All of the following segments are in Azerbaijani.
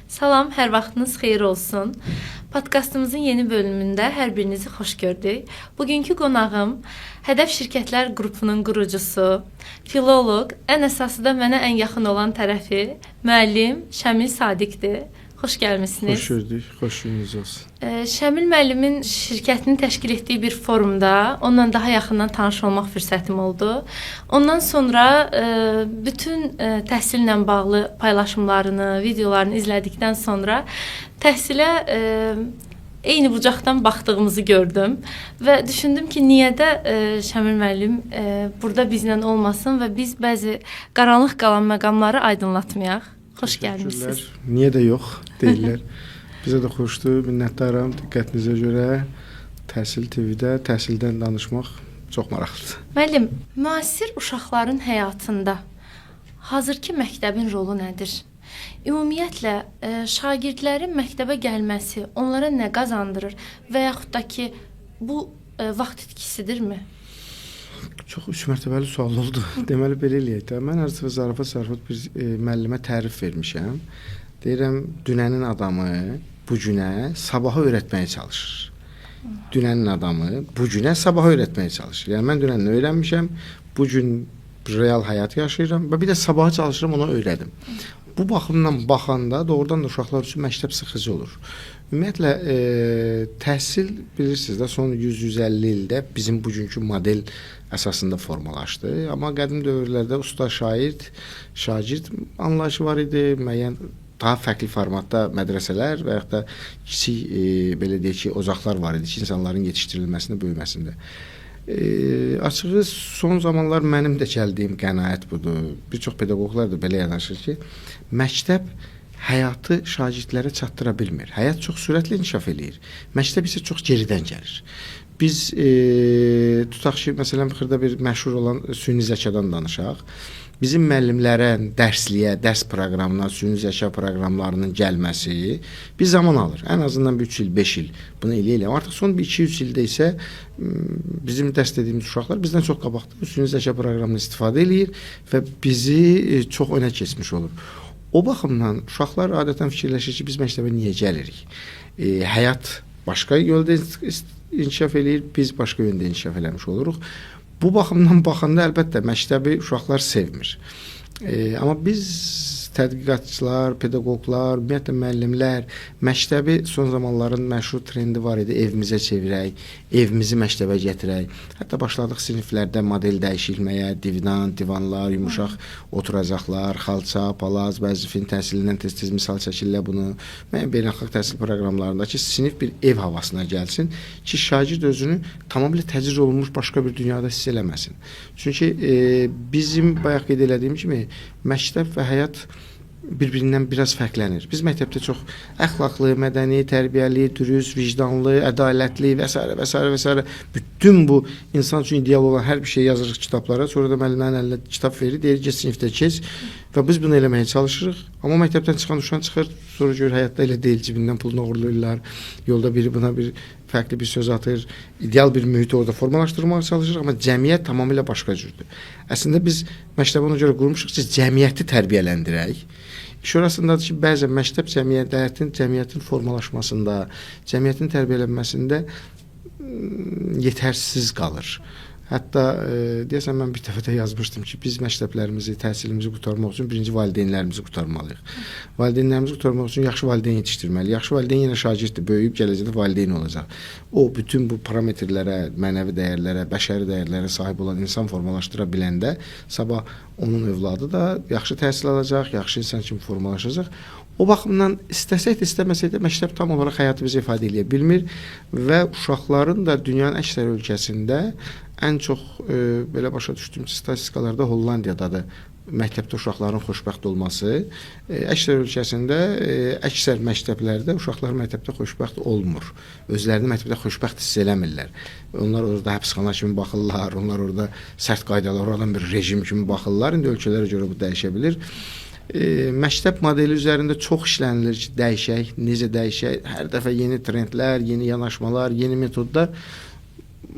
Salam, hər vaxtınız xeyir olsun. Podkastımızın yeni bölümündə hər birinizi xoş gördük. Bugünkü qonağım Hədəf Şirkətlər qrupunun qurucusu, filoloq, ən əsası da mənə ən yaxın olan tərəfi müəllim Şəmil Sadiqdir. Xoş gəlmisiniz. Xoş gördük. Xoş gününüz olsun. Şəmil müəllimin şirkətini təşkil etdiyi bir forumda onunla daha yaxından tanış olmaq fürsətim oldu. Ondan sonra bütün təhsillə bağlı paylaşımlarını, videolarını izlədikdən sonra təhsilə eyni bucaqdan baxdığımızı gördüm və düşündüm ki, niyə də Şəmil müəllim burada bizlə olmasın və biz bəzi qaranlıq qalan məqamları aydınlatmayaq. Xoş gəlmisiniz. Niyə də yox deyirlər. Bizə də xoşdur. Minnətdaram diqqətinizə görə. Təhsil TV-də təhsildən danışmaq çox maraqlıdır. Müəllim, müasir uşaqların həyatında hazırki məktəbin rolu nədir? Ümumiyyətlə, şagirdlərin məktəbə gəlməsi onlara nə qazandırır və yaxud da ki, bu vaxt itkisidirmi? Çox üç mərtəbəli sual oldu. Deməli belə eləyək də. Mən hər dəfə zarafat bir müəllimə tərif vermişəm. Deyirəm, dünənin adamı bu günə sabahı öyrətməyə çalışır. Dünənin adamı bu günə sabahı öyrətməyə çalışır. Yəni mən dünən nə öyrənmişəm, bu gün real həyat yaşayıram və bir də sabahı çalışıram ona öyrədim. Bu baxımdan baxanda doğrudan da uşaqlar üçün məktəb sıxıcı olur. Ümumiyyətlə təhsil bilirsiniz də son 100-150 ildə bizim bugünkü model əsasında formalaşdı. Amma qədim dövrlərdə usta şagird anlayışı var idi, müəyyən daha fərqli formatda mədrəsələr və yaxud da kiçik belə deyək ki, ocaqlar var idi ki, insanların yetişdirilməsində, böyüməsində. Açığı son zamanlar mənim də gəldiyim qənaət budur. Bir çox pedaqoqlar da belə yanaşır ki, məktəb həyatı şagirdlərə çatdıra bilmir. Həyat çox sürətli inkişaf eləyir. Məktəb isə çox geridən gəlir. Biz tutaq ki, məsələn, xırda bir məşhur olan süni zəkadan danışaq. Bizim müəllimlərə dərsliyə, dərs proqramına, süni zəka proqramlarının gəlməsi bir zaman alır. Ən azından bir 3 il, 5 il bunu eləyə-eləyə. Artıq son bir 2-3 ildə isə bizim dərs dediyimiz uşaqlar bizdən çox qabaqda süni zəka proqramını istifadə eləyir və bizi çox önə keçmiş olur. O baxımdan uşaqlar adətən fikirləşir ki, biz məktəbə niyə gəlirik? Həyat başqa yolda inkişaf eləyir, biz başqa yöndə inkişaf eləmiş oluruq. Bu baxımdan baxanda əlbəttə məktəbi uşaqlar sevmir. Amma biz tədqiqatçılar, pedaqoqlar, ümumiyyətlə müəllimlər məktəbi son zamanların məşhur trendi var idi, evimizə çevirək, evimizi məktəbə gətirək. Hətta başladıq siniflərdə model dəyişilməyə, divan, divanlar, yumuşaq oturacaqlar, xalça, palaz, bəzi fin təhsilindən tez-tez misal çəkirlər bunu. Müəyyən beynəlxalq təhsil proqramlarında ki, sinif bir ev havasına gəlsin ki, şagird özünü tamamilə təcrid olunmuş başqa bir dünyada hiss eləməsin. Çünki bizim bayaq qeyd elədiyim kimi məktəb və həyat bir-birindən biraz fərqlənir. Biz məktəbdə çox əxlaqlı, mədəni, tərbiyəli, dürüst, vicdanlı, ədalətli və s. və s. və s. bütün bu insan üçün ideal olan hər bir şey yazırıq kitablara. Sonra da müəllimlərin əlinə kitab verir, deyir ki, sinifdə keç və biz bunu eləməyə çalışırıq. Amma məktəbdən çıxan uşaq çıxır, sonra görür həyatda elə deyil, cibindən pulunu oğurlayırlar. Yolda biri buna bir fərqli bir söz atır. İdeal bir mühiti orada formalaşdırmağa çalışır, amma cəmiyyət tamamilə başqa cürdür. Əslində biz məktəbi ona görə qurmuşuq ki, cəmiyyəti tərbiyələndirək. İş orasındadır ki, bəzən məktəb cəmiyyətin formalaşmasında, cəmiyyətin tərbiyələnməsində yetərsiz qalır. Hətta deyəsən mən bir dəfə də yazmışdım ki, biz məktəblərimizi, təhsilimizi qurtarmaq üçün birinci valideynlərimizi qurtarmalıyıq. Valideynlərimizi qurtarmaq üçün yaxşı valideyn yetişdirməliyik. Yaxşı valideyn yenə şagirddir, böyüyüb gələcəkdə valideyn olacaq. O bütün bu parametrlərə, mənəvi dəyərlərə, bəşəri dəyərlərə sahib olan insan formalaşdıra biləndə sabah onun övladı da yaxşı təhsil alacaq, yaxşı insan kimi formalaşacaq. O baxımdan istəsək də istəməsək də məktəb tam olaraq həyatı bizə ifadə eləyə bilmir və uşaqların da dünyanın əksər ölkəsində ən çox belə başa düşdüyüm statistikalarda Hollandiyadadır məktəbdə uşaqların xoşbəxt olması. Əksər ölkəsində, əksər məktəblərdə uşaqlar məktəbdə xoşbəxt olmur. Özlərini məktəbdə xoşbəxt hiss eləmirlər. Onlar orada həbsxana kimi baxırlar, onlar orada sərt qaydalar olan bir rejim kimi baxırlar. İndi ölkələrə görə bu dəyişə bilir. Məktəb modeli üzərində çox işlənilir ki, dəyişək, necə dəyişək, hər dəfə yeni trendlər, yeni yanaşmalar, yeni metodlar.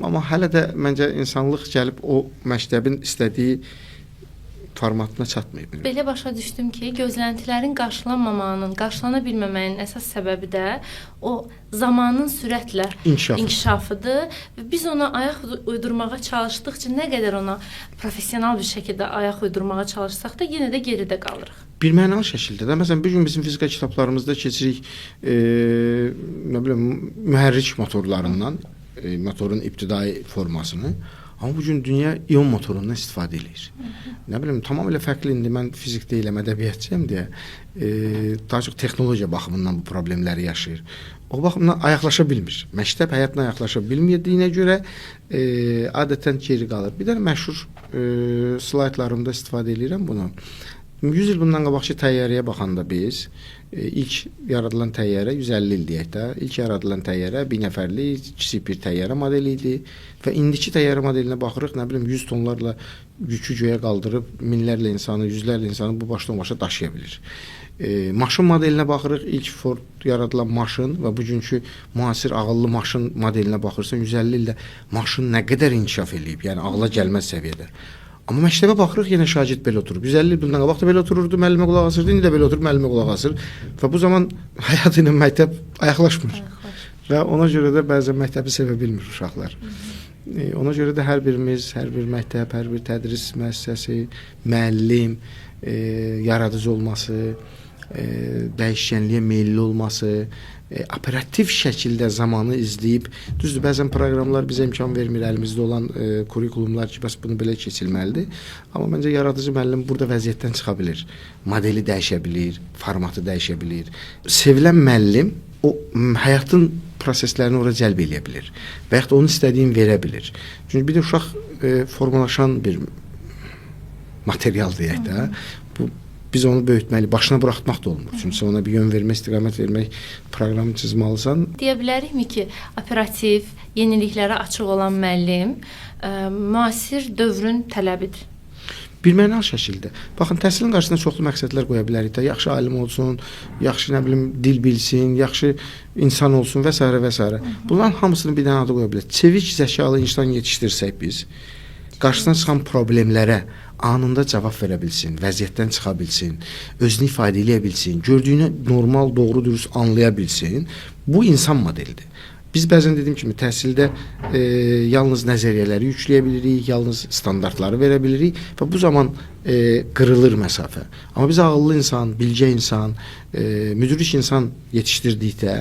Amma hələ də məncə insanlıq gəlib o məktəbin istədiyi formatına çatmayıb. Belə başa düşdüm ki, gözləntilərin qarşılanmamağının, qarşılana bilməməyinin əsas səbəbi də o zamanın sürətlə inkişafıdır və biz ona ayaq uydurmağa çalışdıqca, nə qədər ona professional bir şəkildə ayaq uydurmağa çalışsaq da yenə də geridə qalırıq. Bir mənalı şəkildə də, məsələn, bir gün bizim fizika kitablarımızda keçirik, nə bilim, mühərrik motorlarından, motorun ibtidai formasını. Amma bu gün dünya ion motorundan istifadə eləyir. Nə bilim, tamamilə fərqli indi mən fizik deyiləm, ədəbiyyatçıyam deyə, daha çox texnologiya baxımından bu problemləri yaşayır. O baxımdan ayaqlaşa bilmir. Məktəb həyatına ayaqlaşa bilmədiyinə görə adətən geri qalır. Bir dənə məşhur slaydlarımda istifadə eləyirəm bunu. 100 il bundan qabaqki təyyarəyə baxanda biz ilk yaradılan təyyarə 150 il deyək də, ilk yaradılan təyyarə bir nəfərlik kiçik bir təyyarə modeli idi və indiki təyyarə modelinə baxırıq, nə bilim 100 tonlarla yükü göyə qaldırıb minlərlə insanı, yüzlərlə insanı bu başdan başa daşıya bilir. Maşın modelinə baxırıq, ilk Ford yaradılan maşın və bugünkü müasir ağıllı maşın modelinə baxırsan, 150 ildə maşın nə qədər inkişaf eləyib, yəni ağla gəlməz səviyyədə. Amma məktəbə baxırıq, yenə şagird belə oturub. 150 il bundan qabaq da belə otururdu, müəllimə qulaq asırdı, indi də belə oturub müəllimə qulaq asır. Və bu zaman həyat ilə məktəb ayaqlaşmır. Və ona görə də bəzən məktəbi sevə bilmir uşaqlar. Ona görə də hər birimiz, hər bir məktəb, hər bir tədris müəssisəsi, müəllim, yaradıcı olması, dəyişkənliyə meyilli olması, operativ şəkildə zamanı izləyib, düzdür, bəzən proqramlar bizə imkan vermir, əlimizdə olan kurikulumlar ki, bəs bunu belə keçilməlidir. Amma məncə yaradıcı müəllim burada vəziyyətdən çıxa bilir. Modeli dəyişə bilir, formatı dəyişə bilir. Sevilən müəllim o həyatın proseslərini ora cəlb eləyə bilir və yaxud da onun istədiyini verə bilir. Çünki bir də uşaq formalaşan bir material deyək də. Bu biz onu böyütməli, başına buraxmaq da olmur. Çünki sən ona bir yön vermək, istiqamət vermək, proqramı cızmalısan. Deyə bilərikmi ki, operativ, yeniliklərə açıq olan müəllim müasir dövrün tələbidir? Bir mənalı şəkildə. Baxın, təhsilin qarşısına çoxlu məqsədlər qoya bilərik də. Yaxşı alim olsun, yaxşı nə bilim dil bilsin, yaxşı insan olsun və s. və s. Bunların hamısını bir dənə adı qoya bilərik. Çevik zəkalı insan yetişdirsək biz, qarşısına çıxan problemlərə anında cavab verə bilsin, vəziyyətdən çıxa bilsin, özünü ifadə eləyə bilsin, gördüyünü normal, doğru, dürüst anlaya bilsin. Bu insan modelidir. Biz bəzən dediyim kimi təhsildə yalnız nəzəriyyələri yükləyə bilirik, yalnız standartları verə bilirik və bu zaman qırılır məsafə. Amma biz ağıllı insan, bilgə insan, müdrik insan yetişdirdikdə,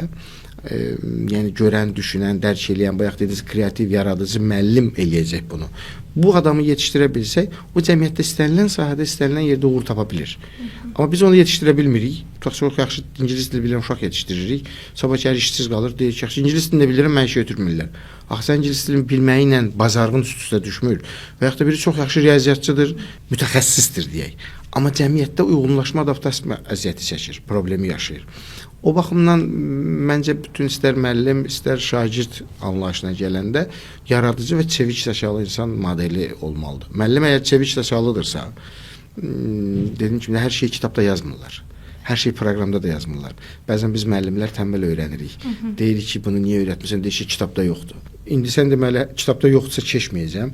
yəni görən, düşünən, dərk eləyən, bayaq dediniz, kreativ, yaradıcı müəllim eləyəcək bunu. Bu adamı yetişdirə bilsək, o cəmiyyətdə istənilən sahədə, istənilən yerdə uğur tapa bilir. Amma biz onu yetişdirə bilmirik. Tutaq, çox yaxşı ingilis dili bilən uşaq yetişdiririk. Sabah gəlir işsiz qalır, deyir ki, yaxşı ingilis dilini bilirəm, mənə işə götürmürlər. Axı sən ingilis dilini bilməyi ilə bacarığın üst-üstə düşmür. Və yaxud da biri çox yaxşı riyaziyyatçıdır, mütəxəssisdir deyək. Amma cəmiyyətdə uyğunlaşma, adaptasiya əziyyəti çəkir, problemi yaşayır. O baxımdan məncə bütün istər müəllim, istər şagird anlayışına gələndə yaradıcı və çevik zəkalı insan modeli olmalıdır. Müəllim əgər çevik zəkalıdırsa, dediyim kimi hər şeyi kitabda yazmırlar. Hər şey proqramda da yazmırlar. Bəzən biz müəllimlər tənbəl öyrənirik. Deyirik ki, bunu niyə öyrətmirsən? Deyir ki, kitabda yoxdur. İndi sən deməli kitabda yoxdursa keçməyəcəm.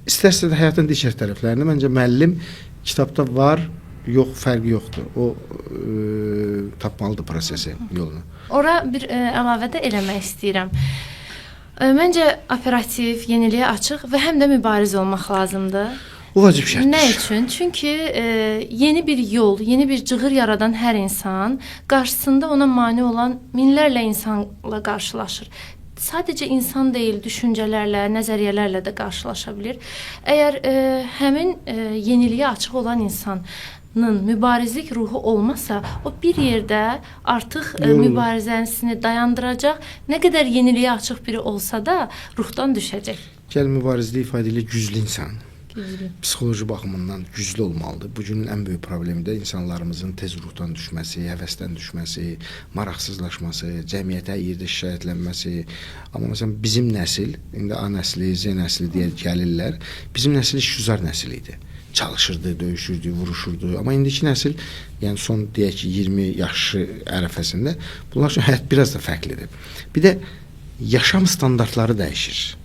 İstərsə də həyatın digər tərəflərində məncə müəllim kitabda var, yox fərqi yoxdur. O tapmalıdır prosesi, yolunu. Ora bir əlavə də eləmək istəyirəm. Məncə operativ, yeniliyə açıq və həm də mübariz olmaq lazımdır. Bu vacib şərtdir. Nə üçün? Çünki yeni bir yol, yeni bir cığır yaradan hər insan qarşısında ona mane olan minlərlə insanla qarşılaşır. Sadəcə insan deyil, düşüncələrlə, nəzəriyyələrlə də qarşılaşa bilir. Əgər həmin yeniliyə açıq olan insanın mübarizlik ruhu olmasa, o bir yerdə artıq mübarizəsini dayandıracaq. Nə qədər yeniliyə açıq biri olsa da ruhdan düşəcək. Gəl mübarizlik ifadə elə güclü insan. Güclü. Psixoloji baxımından güclü olmalıdır. Bu günün ən böyük problemi də insanlarımızın tez ruhdan düşməsi, həvəsdən düşməsi, maraqsızlaşması, cəmiyyətə yerdə şikayətlənməsi. Amma məsələn bizim nəsil, indi A nəsli, Z nəsli deyə gəlirlər. Bizim nəsil işgüzar nəsil idi. Çalışırdı, döyüşürdü, vuruşurdu. Amma indiki nəsil, yəni son deyək ki 20 yaşı ərəfəsində bunlar üçün həyat biraz da fərqlidir. Bir də yaşam standartları dəyişir.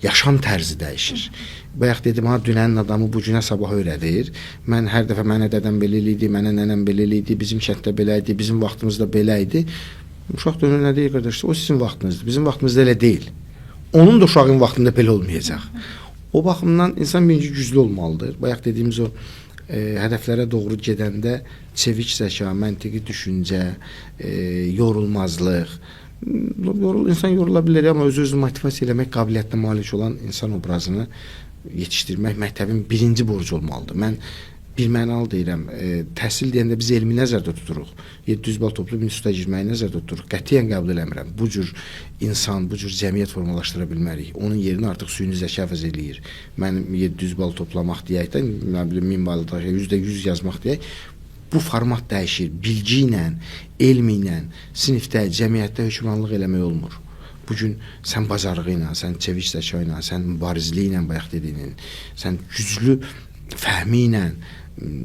Yaşam tərzi dəyişir. Bayaq dedim, ha, dünənin adamı bu günə sabah öyrədir. Mən hər dəfə mənə dədəm belə eləyirdi, mənə nənəm belə eləyirdi, bizim kənddə belə idi, bizim vaxtımızda belə idi. Uşaq dönür nə deyir qardaş? O sizin vaxtınızdır. Bizim vaxtımızda elə deyil. Onun da uşağın vaxtında belə olmayacaq. O baxımdan insan birinci güclü olmalıdır. Bayaq dediyimiz o hədəflərə doğru gedəndə çevik zəka, məntiqi düşüncə, yorulmazlıq. İnsan yorula bilər, amma özü-özünü motivasiya eləmək qabiliyyətinə malik olan insan obrazını yetişdirmək məktəbin birinci borcu olmalıdır. Mən bir mənalı deyirəm, təhsil deyəndə biz elmi nəzərdə tuturuq. 700 bal toplayıb instituta girməyi nəzərdə tuturuq. Qətiyyən qəbul eləmirəm. Bu cür insan, bu cür cəmiyyət formalaşdıra bilmərik. Onun yerini artıq süni zəka əvəz eləyir. Mənim 700 bal toplamaq deyək də, nə bilim 1000 bal da %100 yazmaq deyək. Bu format dəyişir. Bilgi ilə, elm ilə sinifdə, cəmiyyətdə hökmranlıq eləmək olmur. Bu gün sən bacarığı ilə, sən çevik zəka ilə, sən mübarizliyi ilə, bayaq dediyinin, sən güclü fəhmi ilə,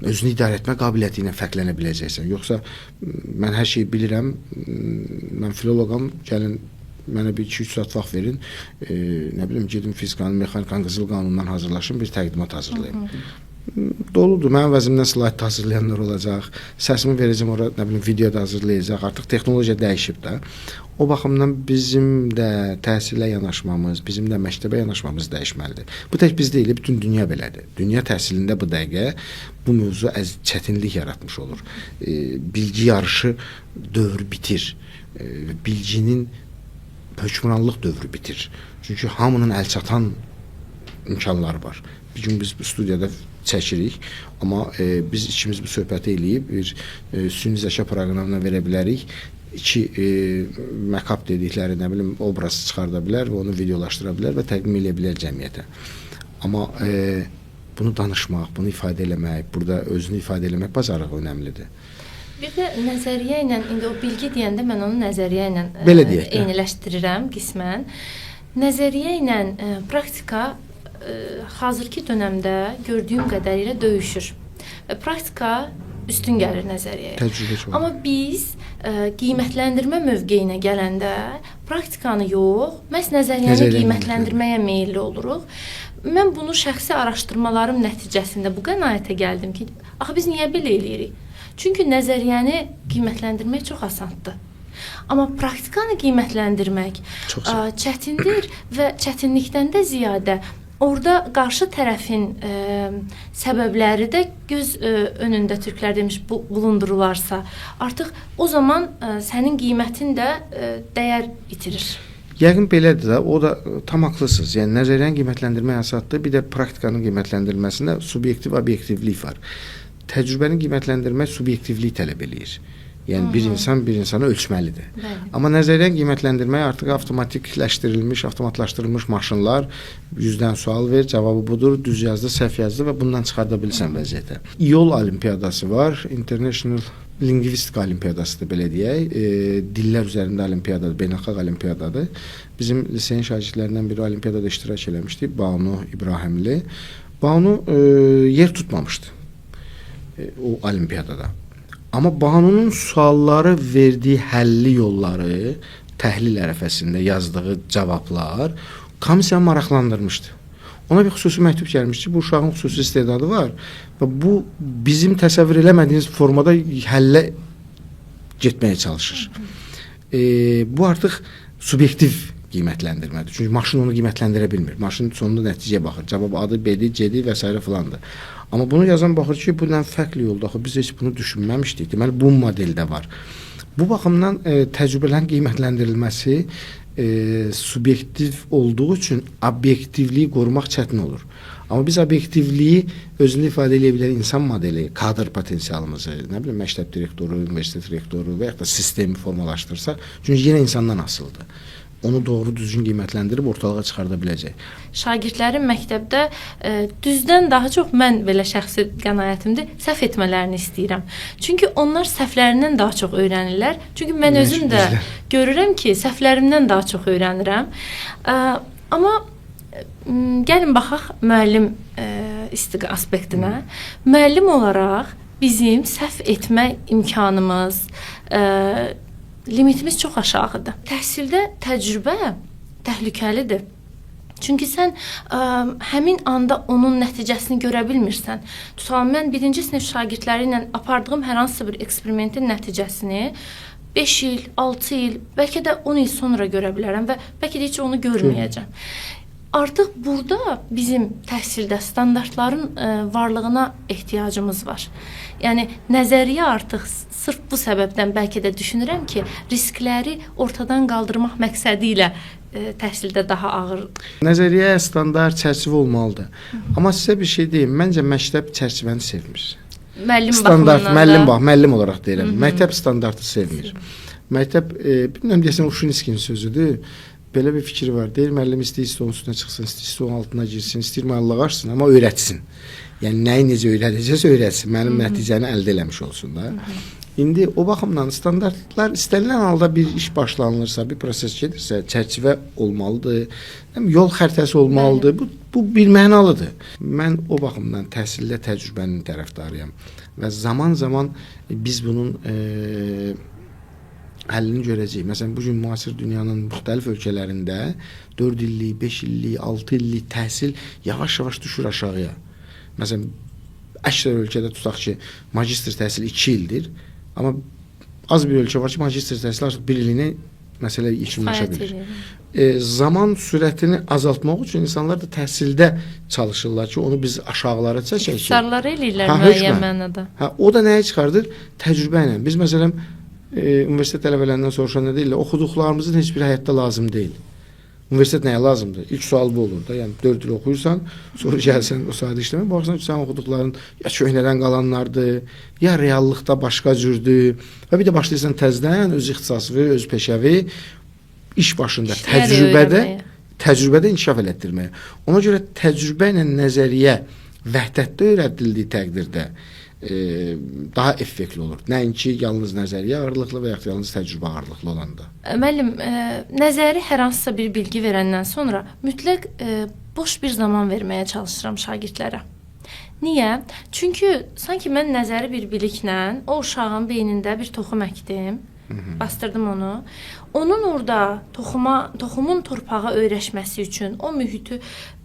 özünü idarə etmə qabiliyyəti ilə fərqlənə biləcəksən. Yoxsa mən hər şeyi bilirəm, mən filoloqam, gəlin mənə bir 2-3 saat vaxt verin, nə bilim gedim fizikanın, mexanikanın qızıl qanunundan hazırlaşım, bir təqdimat hazırlayım. Doludur. Mənim vəzimdən slayd hazırlayanlar olacaq. Səsimi verəcəm ora, nə bilim video da hazırlayacaq. Artıq texnologiya dəyişib də. O baxımdan bizim də təhsilə yanaşmamız, bizim də məktəbə yanaşmamız dəyişməlidir. Bu tək biz deyil, bütün dünya belədir. Dünya təhsilində bu dəqiqə bu mövzu çətinlik yaratmış olur. Bilgi yarışı dövrü bitir. Bilginin hökmranlıq dövrü bitir. Çünki hamının əlçatan imkanları var. Bir gün biz bu studiyada çəkirik, amma biz ikimiz bu söhbəti eləyib bir süni zəka proqramına verə bilərik. İki məkap dedikləri, nə bilim, obraz çıxarda bilər və onu videolaşdıra bilər və təqdim eləyə bilər cəmiyyətə. Amma bunu danışmaq, bunu ifadə eləmək, burada özünü ifadə eləmək bacarığı önəmlidir. Bir də nəzəriyyə ilə, indi o bilgi deyəndə mən onu nəzəriyyə ilə eyniləşdirirəm qismən. Nəzəriyyə ilə praktika hazırki dönəmdə gördüyüm qədərilə döyüşür. Və praktika üstün gəlir nəzəriyyəyə. Təcrübə çox. Amma biz qiymətləndirmə mövqeyinə gələndə praktikanı yox, məhz nəzəriyyəni qiymətləndirməyə meyilli oluruq. Mən bunu şəxsi araşdırmalarım nəticəsində bu qənaətə gəldim ki, axı biz niyə belə eləyirik? Çünki nəzəriyyəni qiymətləndirmək çox asandır. Amma praktikanı qiymətləndirmək çətindir və çətinlikdən də ziyadə orada qarşı tərəfin səbəbləri də göz önündə türklər demiş bulundurularsa, artıq o zaman sənin qiymətin də dəyər itirir. Yəqin belədir də, o da tam haqlısınız. Yəni nəzəriyyəni qiymətləndirmək asandır, bir də praktikanın qiymətləndirilməsində subyektiv obyektivlik var. Təcrübəni qiymətləndirmək subyektivlik tələb eləyir. Yəni bir insan bir insanı ölçməlidir. Bəli. Amma nəzəriyyəni qiymətləndirmək artıq avtomatikləşdirilmiş, avtomatlaşdırılmış maşınlar 100-dən sual ver, cavabı budur, düz yazdı, səhv yazdı və bundan çıxarda bilirsən vəziyyətə. İOL olimpiyadası var, International Lingvistika olimpiyadasıdır belə deyək. Dillər üzərində olimpiyadadır, beynəlxalq olimpiyadadır. Bizim liseyin şagirdlərindən biri olimpiyadada iştirak eləmişdi, Banu İbrahimli. Banu yer tutmamışdı o olimpiyadada. Amma Banunun sualları verdiyi həlli yolları, təhlil ərəfəsində yazdığı cavablar komissiyanı maraqlandırmışdı. Ona bir xüsusi məktub gəlmişdi ki, bu uşağın xüsusi istedadı var və bu bizim təsəvvür eləmədiyimiz formada həllə getməyə çalışır. Bu artıq subyektiv qiymətləndirmədir. Çünki maşın onu qiymətləndirə bilmir. Maşın sonunda nəticəyə baxır. Cavab A-dır, B-dir, C-dir və s. filandır. Amma bunu yazan baxır ki, bu nə fərqli yoldur. Axı biz heç bunu düşünməmişdik. Deməli bu modeldə var. Bu baxımdan təcrübələrin qiymətləndirilməsi subyektiv olduğu üçün obyektivliyi qorumaq çətin olur. Amma biz obyektivliyi özünü ifadə eləyə bilən insan modeli, kadr potensialımızı, nə bilim məktəb direktoru, universitet rektoru və yaxud da sistemi formalaşdırsaq, çünki yenə insandan asılıdır. Onu doğru düzgün qiymətləndirib ortalığa çıxarda biləcək. Şagirdlərin məktəbdə düzdən daha çox mən belə şəxsi qənaətimdir, səhv etmələrini istəyirəm. Çünki onlar səhvlərindən daha çox öyrənirlər. Çünki mən özüm də görürəm ki, səhvlərimdən daha çox öyrənirəm. Amma gəlin baxaq müəllim aspektinə. Müəllim olaraq bizim səhv etmə imkanımız, limitimiz çox aşağıdır. Təhsildə təcrübə təhlükəlidir. Çünki sən həmin anda onun nəticəsini görə bilmirsən. Tutalım, mən birinci sinif şagirdləri ilə apardığım hər hansısa bir eksperimentin nəticəsini 5 il, 6 il, bəlkə də 10 il sonra görə bilərəm və bəlkə də heç onu görməyəcəm. Artıq burada bizim təhsildə standartların varlığına ehtiyacımız var. Yəni nəzəriyyə artıq sırf bu səbəbdən bəlkə də düşünürəm ki, riskləri ortadan qaldırmaq məqsədi ilə təhsildə daha ağır. Nəzəriyyə, standart, çərçivə olmalıdır. Amma sizə bir şey deyim, məncə məktəb çərçivəni sevmir. Müəllim standart, baxımından müəllim da. bax, müəllim olaraq deyirəm. Məktəb standartı sevmir. Məktəb, bilmirəm deyəsən Uşinskinin sözüdür. Belə bir fikri var. Deyir müəllim istəyir stolun üstünə çıxsın, istəyir stolun altına girsin, istəyir mayallaq açsın, amma öyrətsin. Yəni nəyi necə öyrədəcəksə öyrətsin. Mənim nəticəni əldə eləmiş olsun da. İndi o baxımdan standartlar istənilən halda bir iş başlanılırsa, bir proses gedirsə, çərçivə olmalıdır. Həm yol xəritəsi olmalıdır. Bu bir mənalıdır. Mən o baxımdan təhsildə təcrübənin tərəfdarıyam və zaman-zaman biz bunun həllini görəcəyik. Məsələn, bu gün müasir dünyanın müxtəlif ölkələrində 4 illik, 5 illik, 6 illik təhsil yavaş-yavaş düşür aşağıya. Məsələn, əksər ölkədə tutaq ki, magistr təhsili 2 ildir, amma az bir ölkə var ki, magistr təhsili artıq 1 illiyinə məsələ yekunlaşa bilir. Zaman sürətini azaltmaq üçün insanlar da təhsildə çalışırlar ki, onu biz aşağılara çəkək ki. İxtisarları eləyirlər müəyyən mənada. Hə, o da nəyi çıxardır? Təcrübə ilə. Biz məsələn universitet tələbələrindən soruşanda deyirlər, oxuduqlarımızın heç biri həyatda lazım deyil. Universitet nəyə lazımdır? İlk sual bu olur da. Yəni 4 il oxuyursan, sonra gəlsən o sahədə işləməyə, baxırsan ki, sənin oxuduqların ya köhnədən qalanlardır, ya reallıqda başqa cürdür. Və bir də başlayırsan təzədən öz ixtisasını, öz peşəvi iş başında təcrübədə inkişaf elətdirməyə. Ona görə təcrübə ilə nəzəriyyə vəhdətdə öyrədildiyi təqdirdə daha effektli olur. Nəinki yalnız nəzəriyyə ağırlıqlı və yaxud yalnız təcrübə ağırlıqlı olanda. Müəllim, nəzəri hər hansısa bir bilgi verəndən sonra mütləq boş bir zaman verməyə çalışıram şagirdlərə. Niyə? Çünki sanki mən nəzəri bir biliklə o uşağın beynində bir toxum əkdim, bastırdım onu. Onun orada toxumun torpağa öyrəşməsi üçün, o mühiti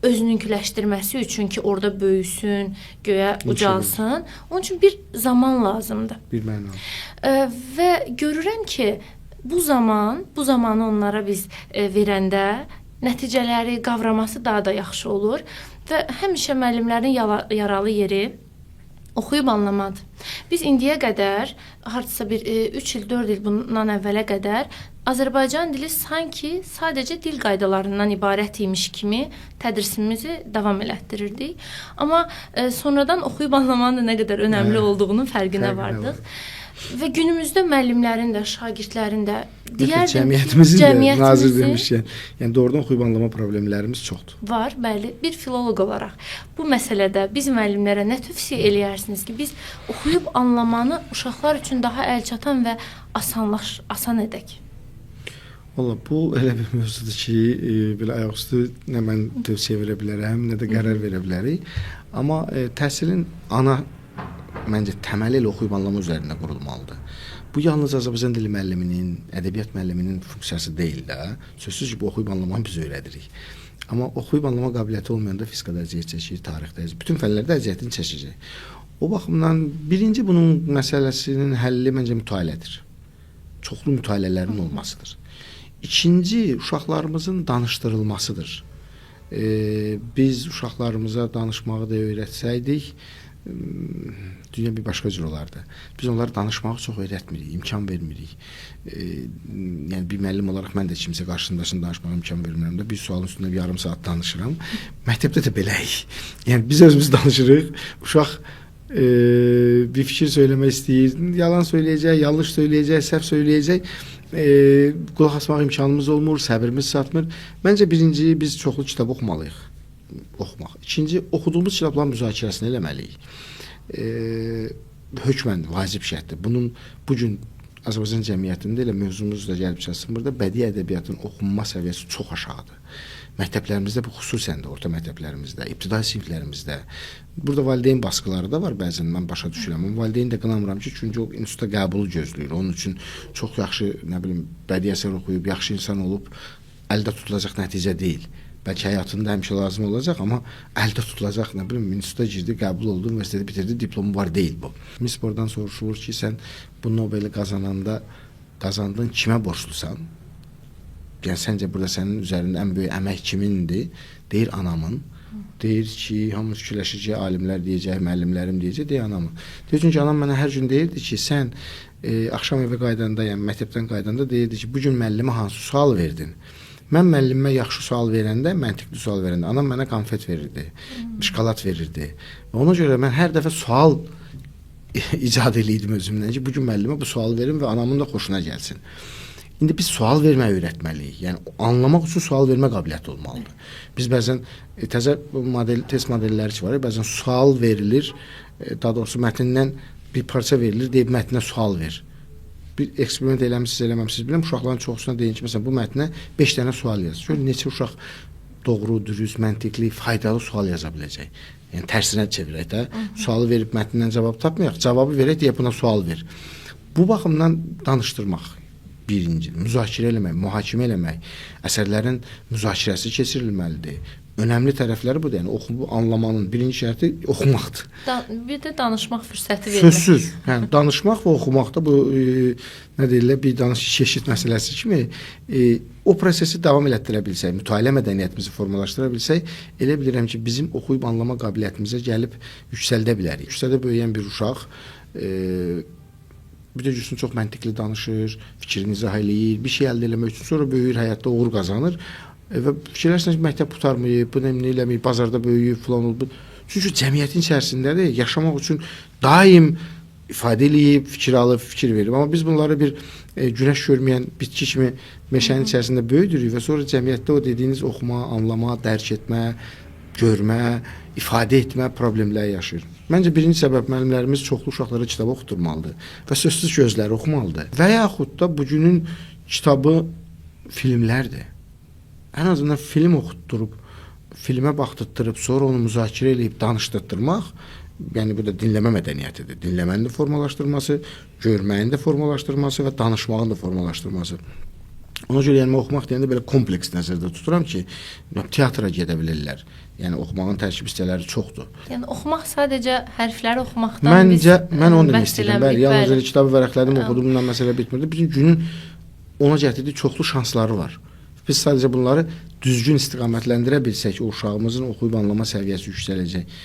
özününküləşdirməsi üçün ki, orada böyüsün, göyə ucalsın. Onun üçün bir zaman lazımdır. Bir məna. Və görürəm ki, bu zamanı onlara biz verəndə nəticələri, qavraması daha da yaxşı olur. Və həmişə müəllimlərin yaralı yeri oxuyub anlamadır. Biz indiyə qədər, hardasa bir 3 il, 4 il bundan əvvələ qədər Azərbaycan dili sanki sadəcə dil qaydalarından ibarət imiş kimi tədrisimizi davam elətdirirdik. Amma sonradan oxuyub anlamanın da nə qədər önəmli olduğunun fərqinə vardıq. Və günümüzdə müəllimlərin də, şagirdlərin də, deyərdim cəmiyyətimizin də, nazir demişkən, yəni doğrudan oxuyub anlama problemlərimiz çoxdur. Var, bəli. Bir filoloq olaraq bu məsələdə biz müəllimlərə nə tövsiyə eləyərsiniz ki, biz oxuyub anlamanı uşaqlar üçün daha əlçatan və asan edək? Valla bu elə bir mövzudur ki, belə ayaqüstü nə mən tövsiyə verə bilərəm, nə də qərar verə bilərik. Amma təhsilin ana məncə təməli elə oxuyub anlama üzərində qurulmalıdır. Bu yalnız Azərbaycan dili müəlliminin, ədəbiyyat müəlliminin funksiyası deyil də. Sözsüz ki, bu oxuyub anlamanı biz öyrədirik. Amma oxuyub anlama qabiliyyəti olmayanda fizikada əziyyət çəkir, tarixdə əziyyət, bütün fənlərdə əziyyətini çəkəcək. O baxımdan birinci bunun məsələsinin həlli məncə mütaliədir. Çoxlu mütaliələrin olmasıdır. İkinci, uşaqlarımızın danışdırılmasıdır. Biz uşaqlarımıza danışmağı da öyrətsəydik, dünya bir başqa cür olardı. Biz onlara danışmağı çox öyrətmirik, imkan vermirik. Yəni bir müəllim olaraq mən də kimsə qarşısındasın danışmağa imkan vermirəm də. Bir sualın üstündə bir yarım saat danışıram. Məktəbdə də beləyik. Yəni biz özümüz danışırıq. Uşaq bir fikir söyləmək istəyir, yalan söyləyəcək, yanlış söyləyəcək, səhv söyləyəcək. Qulaq asmaq imkanımız olmur, səbrimiz çatmır. Məncə birinci biz çoxlu kitab oxumalıyıq. Oxumaq. İkinci, oxuduğumuz kitabların müzakirəsini eləməliyik. Hökmən vacib şərtdir. Bunun bu gün Azərbaycan cəmiyyətində elə mövzumuz da gəlib çatsın burada, bədii ədəbiyyatın oxunma səviyyəsi çox aşağıdır. Məktəblərimizdə bu xüsusən də orta məktəblərimizdə, ibtidai siniflərimizdə. Burada valideyn baskıları da var bəzən, mən başa düşürəm. Amma valideyn də qınamıram ki, çünki o institutda qəbulu gözləyir. Onun üçün çox yaxşı, nə bilim, bədii əsər oxuyub, yaxşı insan olub əldə tutulacaq nəticə deyil. Bəlkə həyatında həmişə lazım olacaq, amma əldə tutulacaq, nə bilim, instituta girdi, qəbul oldu, universiteti bitirdi, diplomu var deyil bu. Miss Bordan soruşulur ki, sən bu Nobeli qazananda qazandın, kimə borclusan? Yəni səncə burada sənin üzərində ən böyük əmək kimindir? Deyir anamın. Deyir ki, hamı fikirləşir ki, alimlər deyəcək, müəllimlərim deyəcək, deyir anamın. Deyir çünki anam mənə hər gün deyirdi ki, sən axşam evə qayıdanda, yəni məktəbdən qayıdanda deyirdi ki, bu gün müəllimə hansı sual verdin? Mən müəllimə yaxşı sual verəndə, məntiqli sual verəndə anam mənə konfet verirdi, şokolad verirdi. Və ona görə mən hər dəfə sual icad eləyirdim özümdən ki, bu gün müəllimə bu sualı verim və anamın da xoşuna gəlsin. İndi biz sual verməyi öyrətməliyik. Yəni anlamaq üçün sual vermə qabiliyyəti olmalıdır. Biz bəzən təzə model test modelləri ki var, bəzən sual verilir, daha doğrusu mətndən bir parça verilir, deyib mətnə sual ver. Bir eksperiment eləmisiniz, eləməmisiniz bilmirəm. Uşaqların çoxusuna deyin ki, məsələn bu mətnə 5 dənə sual yaz. Gör neçə uşaq doğru, dürüst, məntiqli, faydalı sual yaza biləcək. Yəni tərsinə çevirək də. Sualı verib mətndən cavab tapmayaq, cavabı verək deyə buna sual ver. Bu baxımdan danışdırmaq birinci, müzakirə eləmək, mühakimə eləmək, əsərlərin müzakirəsi keçirilməlidir. Önəmli tərəfləri budur. Yəni oxu anlamanın birinci şərti oxumaqdır. Bir də danışmaq fürsəti vermək. Sözsüz. Yəni danışmaq və oxumaq da bu nə deyirlər, bir danış çeşid məsələsi kimi o prosesi davam elətdirə bilsək, mütaliə mədəniyyətimizi formalaşdıra bilsək, elə bilirəm ki, bizim oxuyub anlama qabiliyyətimizə gəlib yüksəldə bilərik. Yüksəldə böyüyən bir uşaq bir də görürsən çox məntiqli danışır, fikrini izah eləyir, bir şey əldə eləmək üçün sonra böyüyür, həyatda uğur qazanır. Və fikirlərsən ki, məktəb qurtarmayıb, bu nə eləməyib, bazarda böyüyüb filan olub. Çünki cəmiyyətin içərisindədir, yaşamaq üçün daim ifadə eləyib, fikir alıb, fikir verib. Amma biz bunları bir günəş görməyən bitki kimi meşənin içərisində böyüdürük və sonra cəmiyyətdə o dediyiniz oxuma, anlama, dərk etmə, görmə, ifadə etmə problemləri yaşayır. Məncə birinci səbəb müəllimlərimiz çoxlu uşaqlara kitab oxutturmalıdır və sözsüz ki, özləri oxumalıdır. Və yaxud da bugünün kitabı filmlərdir. Ən azından film oxutdurub, filmə baxdırtdırıb, sonra onu müzakirə eləyib danışdırtdırmaq, yəni bu da dinləmə mədəniyyətidir. Dinləmənin də formalaşdırması, görməyin də formalaşdırması və danışmağın da formalaşdırması. Ona görə yəni oxumaq deyəndə belə kompleks nəzərdə tuturam ki, teatra gedə bilirlər. Yəni oxumağın tərkib hissələri çoxdur. Yəni oxumaq sadəcə hərfləri oxumaqdan Məncə mən onu demək istəyirəm. Bəli, yalnız elə kitabı vərəqlədim, oxudum, bundan məsələ bitmirdi. Bizim günün ona gətirdiyi çoxlu şansları var. Biz sadəcə bunları düzgün istiqamətləndirə bilsək, o uşağımızın oxuyub anlama səviyyəsi yüksələcək.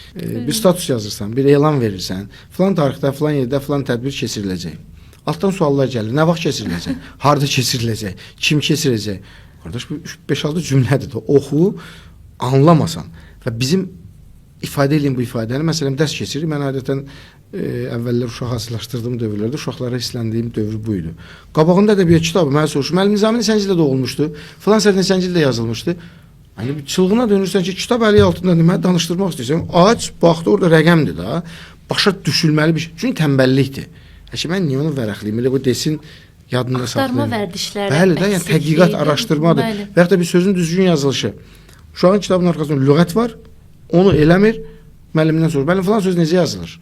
Bir status yazırsan, bir elan verirsən, filan tarixdə, filan yerdə filan tədbir keçiriləcək. Altdan suallar gəlir. Nə vaxt keçiriləcək? Harda keçiriləcək? Kim keçirəcək? Qardaş, bu 5-6 cümlədir də. Oxu, anlamasan və bizim ifadə eləyim bu ifadəni. Məsələn, dərs keçirik. Mən adətən əvvəllər uşaq hazırlaşdırdığım dövrlərdə uşaqlara hisləndiyim dövr bu idi. Qabağında da bir kitabı mənə soruşur. Müəllim Nizami neçənci ildə doğulmuşdu? Filan əsər neçənci ildə yazılmışdı? Hani bir çılğına dönürsən ki, kitab əli altındadır, mənə danışdırmaq istəyirsən. Aç, baxdı orada rəqəmdir da. Başa düşülməli bir şey. Çünki tənbəllikdir. Əşi mən niyə onu vərəqləyim? Elə bu desin yadında Axtarma saxlayım. Vərdişləri. Bəli də, yəni tədqiqat, araşdırmadır. Bəli. Və yaxud da bir sözün düzgün yazılışı. Uşağın kitabının arxasında lüğət var. Onu eləmir. Müəllimindən soruşur. Müəllim filan söz necə yazılır?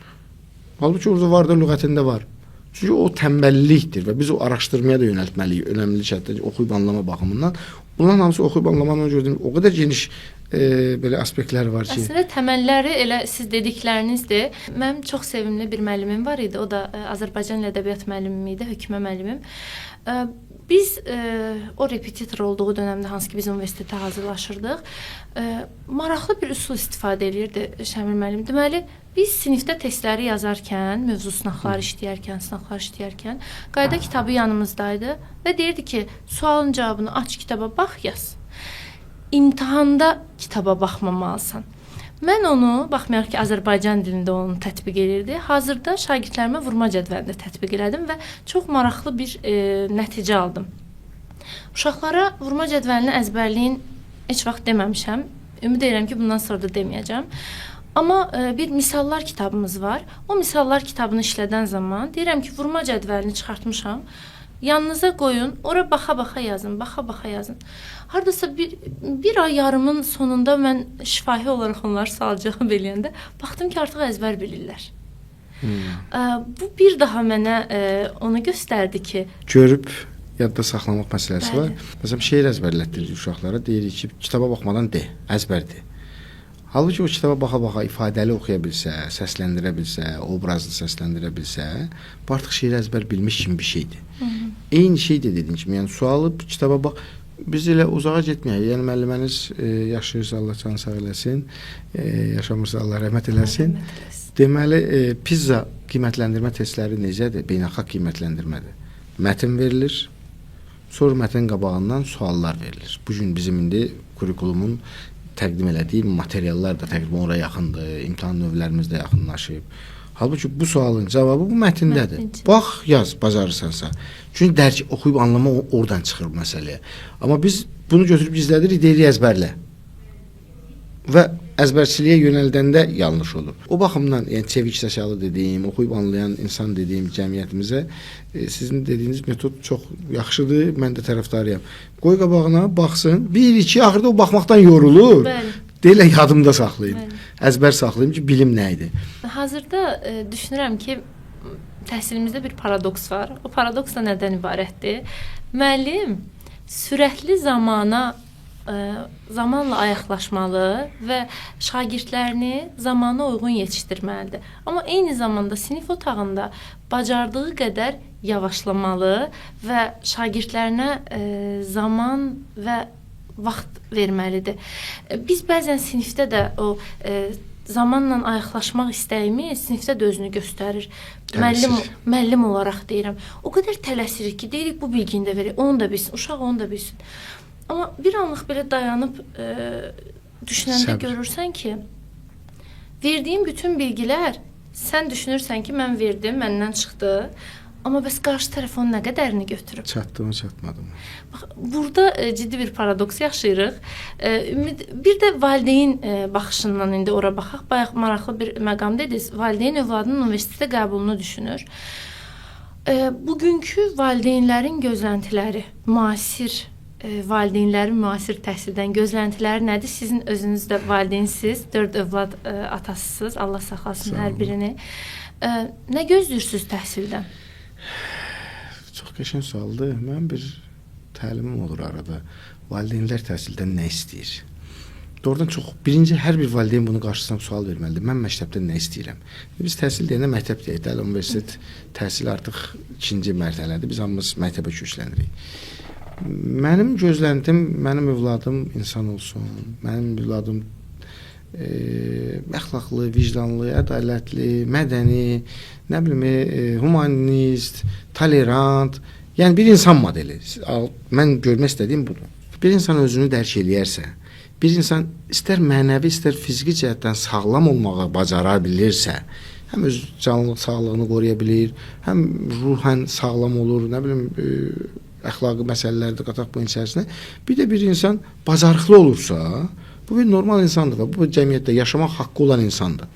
Halbuki orada var da lüğətində var. Çünki o tənbəllikdir və biz o araşdırmaya da yönəltməliyik. Önəmli şərtdə oxuyub anlama baxımından. Bunların hamısı oxuyub anlamanın gördüyüm o qədər geniş belə aspektlər var ki. Əslində təməlləri elə siz dediklərinizdir. Mənim çox sevimli bir müəllimim var idi. O da Azərbaycan dili ədəbiyyat müəllimim idi, Hökmə müəllimim. Biz o repetitor olduğu dönəmdə hansı ki biz universitetə hazırlaşırdıq, maraqlı bir üsul istifadə eləyirdi Şəmil müəllim. Deməli, biz sinifdə testləri yazarkən, mövzu sınaqları işləyərkən, sınaqlar işləyərkən qayda kitabı yanımızdaydı və deyirdi ki, sualın cavabını aç kitaba bax, yaz. İmtahanda kitaba baxmamalısan. Mən onu, baxmayaraq ki, Azərbaycan dilində onu tətbiq elirdi, hazırda şagirdlərimə vurma cədvəlində tətbiq elədim və çox maraqlı bir nəticə aldım. Uşaqlara vurma cədvəlini əzbərləyin heç vaxt deməmişəm. Ümid edirəm ki, bundan sonra da deməyəcəm. Amma bir misallar kitabımız var. O misallar kitabını işlədən zaman deyirəm ki, vurma cədvəlini çıxartmışam. Yanınıza qoyun, ora baxa-baxa yazın, baxa-baxa yazın. Hardasa bir ay yarımın sonunda mən şifahi olaraq onları sual-cavab eləyəndə baxdım ki, artıq əzbər bilirlər. Bu bir daha mənə onu göstərdi ki, görüb yadda saxlamaq məsələsi Bəli. var. Məsələn, şeir əzbərlətdiririk uşaqlara, deyirik ki, kitaba baxmadan de, əzbər de. Halbuki o kitaba baxa-baxa ifadəli oxuya bilsə, səsləndirə bilsə, obrazlı səsləndirə bilsə, bu artıq şeiri əzbər bilmiş kimi bir şeydir. Hı -hı. Eyni şey də dediyim kimi, yəni sualı kitaba bax. Biz elə uzağa getməyək. Yəni müəlliməniz yaşayırsa Allah canı sağ eləsin, yaşamırsa Allah rəhmət eləsin. Rəhmət eləsin. Deməli, PISA qiymətləndirmə testləri necədir? Beynəlxalq qiymətləndirmədir. Mətn verilir. Sonra mətnin qabağından suallar verilir. Bu gün bizim indi kurikulumun təqdim elədiyi materiallar da təqribən ora yaxındır, imtahan növlərimiz də yaxınlaşıb. Halbuki bu sualın cavabı bu mətndədir. Mətnin. Bax, yaz, bacarırsansa. Çünki dərk, oxuyub anlama oradan çıxır bu məsələyə. Amma biz bunu götürüb gizlədirik, deyirik əzbərlə. Və əzbərçiliyə yönəldəndə yanlış olur. O baxımdan, yəni çevik zəkalı dediyim, oxuyub anlayan insan dediyim cəmiyyətimizə sizin dediyiniz metod çox yaxşıdır. Mən də tərəfdarıyam. Qoy qabağına baxsın. 1 2 axırda o baxmaqdan yorulur. Bəli. Deyirlər yadımda saxlayım. Bəli. Əzbər saxlayım ki, bilim nə idi. Hazırda düşünürəm ki, təhsilimizdə bir paradoks var. O paradoks da nədən ibarətdir? Müəllim sürətli zamana zamanla ayaqlaşmalı və şagirdlərini zamana uyğun yetişdirməlidir. Amma eyni zamanda sinif otağında bacardığı qədər yavaşlamalı və şagirdlərinə zaman və vaxt verməlidir. Biz bəzən sinifdə də o zamanla ayaqlaşmaq istəyimiz sinifdə də özünü göstərir. Müəllim olaraq deyirəm. O qədər tələsirik ki, deyirik bu bilgini də verək, onu da bilsin, uşaq onu da bilsin. Amma bir anlıq belə dayanıb düşünəndə Səbr. görürsən ki, verdiyin bütün bilgilər sən düşünürsən ki, mən verdim, məndən çıxdı. Amma bəs qarşı tərəf onun nə qədərini götürüb? Çatdı mı, çatmadı mı? Bax, burada ciddi bir paradoks yaşayırıq. Ümid bir də valideyn baxışından indi ora baxaq. Bayaq maraqlı bir məqam dediniz. Valideyn övladının universitetə qəbulunu düşünür. Bugünkü valideynlərin gözləntiləri, müasir valideynlərin müasir təhsildən gözləntiləri nədir? Sizin özünüz də valideynsiniz, 4 övlad atasısınız. Allah saxlasın hər birini. Nə gözləyirsiniz təhsildən? Çox qəşəng sualdır. Mənim bir təlimim olur arada. Valideynlər təhsildən nə istəyir? Doğrudan çox birinci hər bir valideyn bunu qarşısına sual verməlidir. Mən məktəbdən nə istəyirəm? Biz təhsil deyəndə məktəb deyək də, hələ universitet təhsil artıq ikinci mərtələdir. Biz hamımız məktəbə köçlənirik. Mənim gözləntim, mənim övladım insan olsun, mənim övladım əxlaqlı, vicdanlı, ədalətli, mədəni, nə bilim, humanist, tolerant, yəni bir insan modeli. Mən görmək istədiyim budur. Bir insan özünü dərk eləyərsə, bir insan istər mənəvi, istər fiziki cəhətdən sağlam olmağı bacara bilirsə, həm öz canlılıq sağlığını qoruya bilir, həm ruhən sağlam olur, nə bilim, əxlaqi məsələləri də qataq bunun içərisinə. Bir də bir insan bacarıqlı olursa, bu bir normal insandır və bu cəmiyyətdə yaşamaq haqqı olan insandır.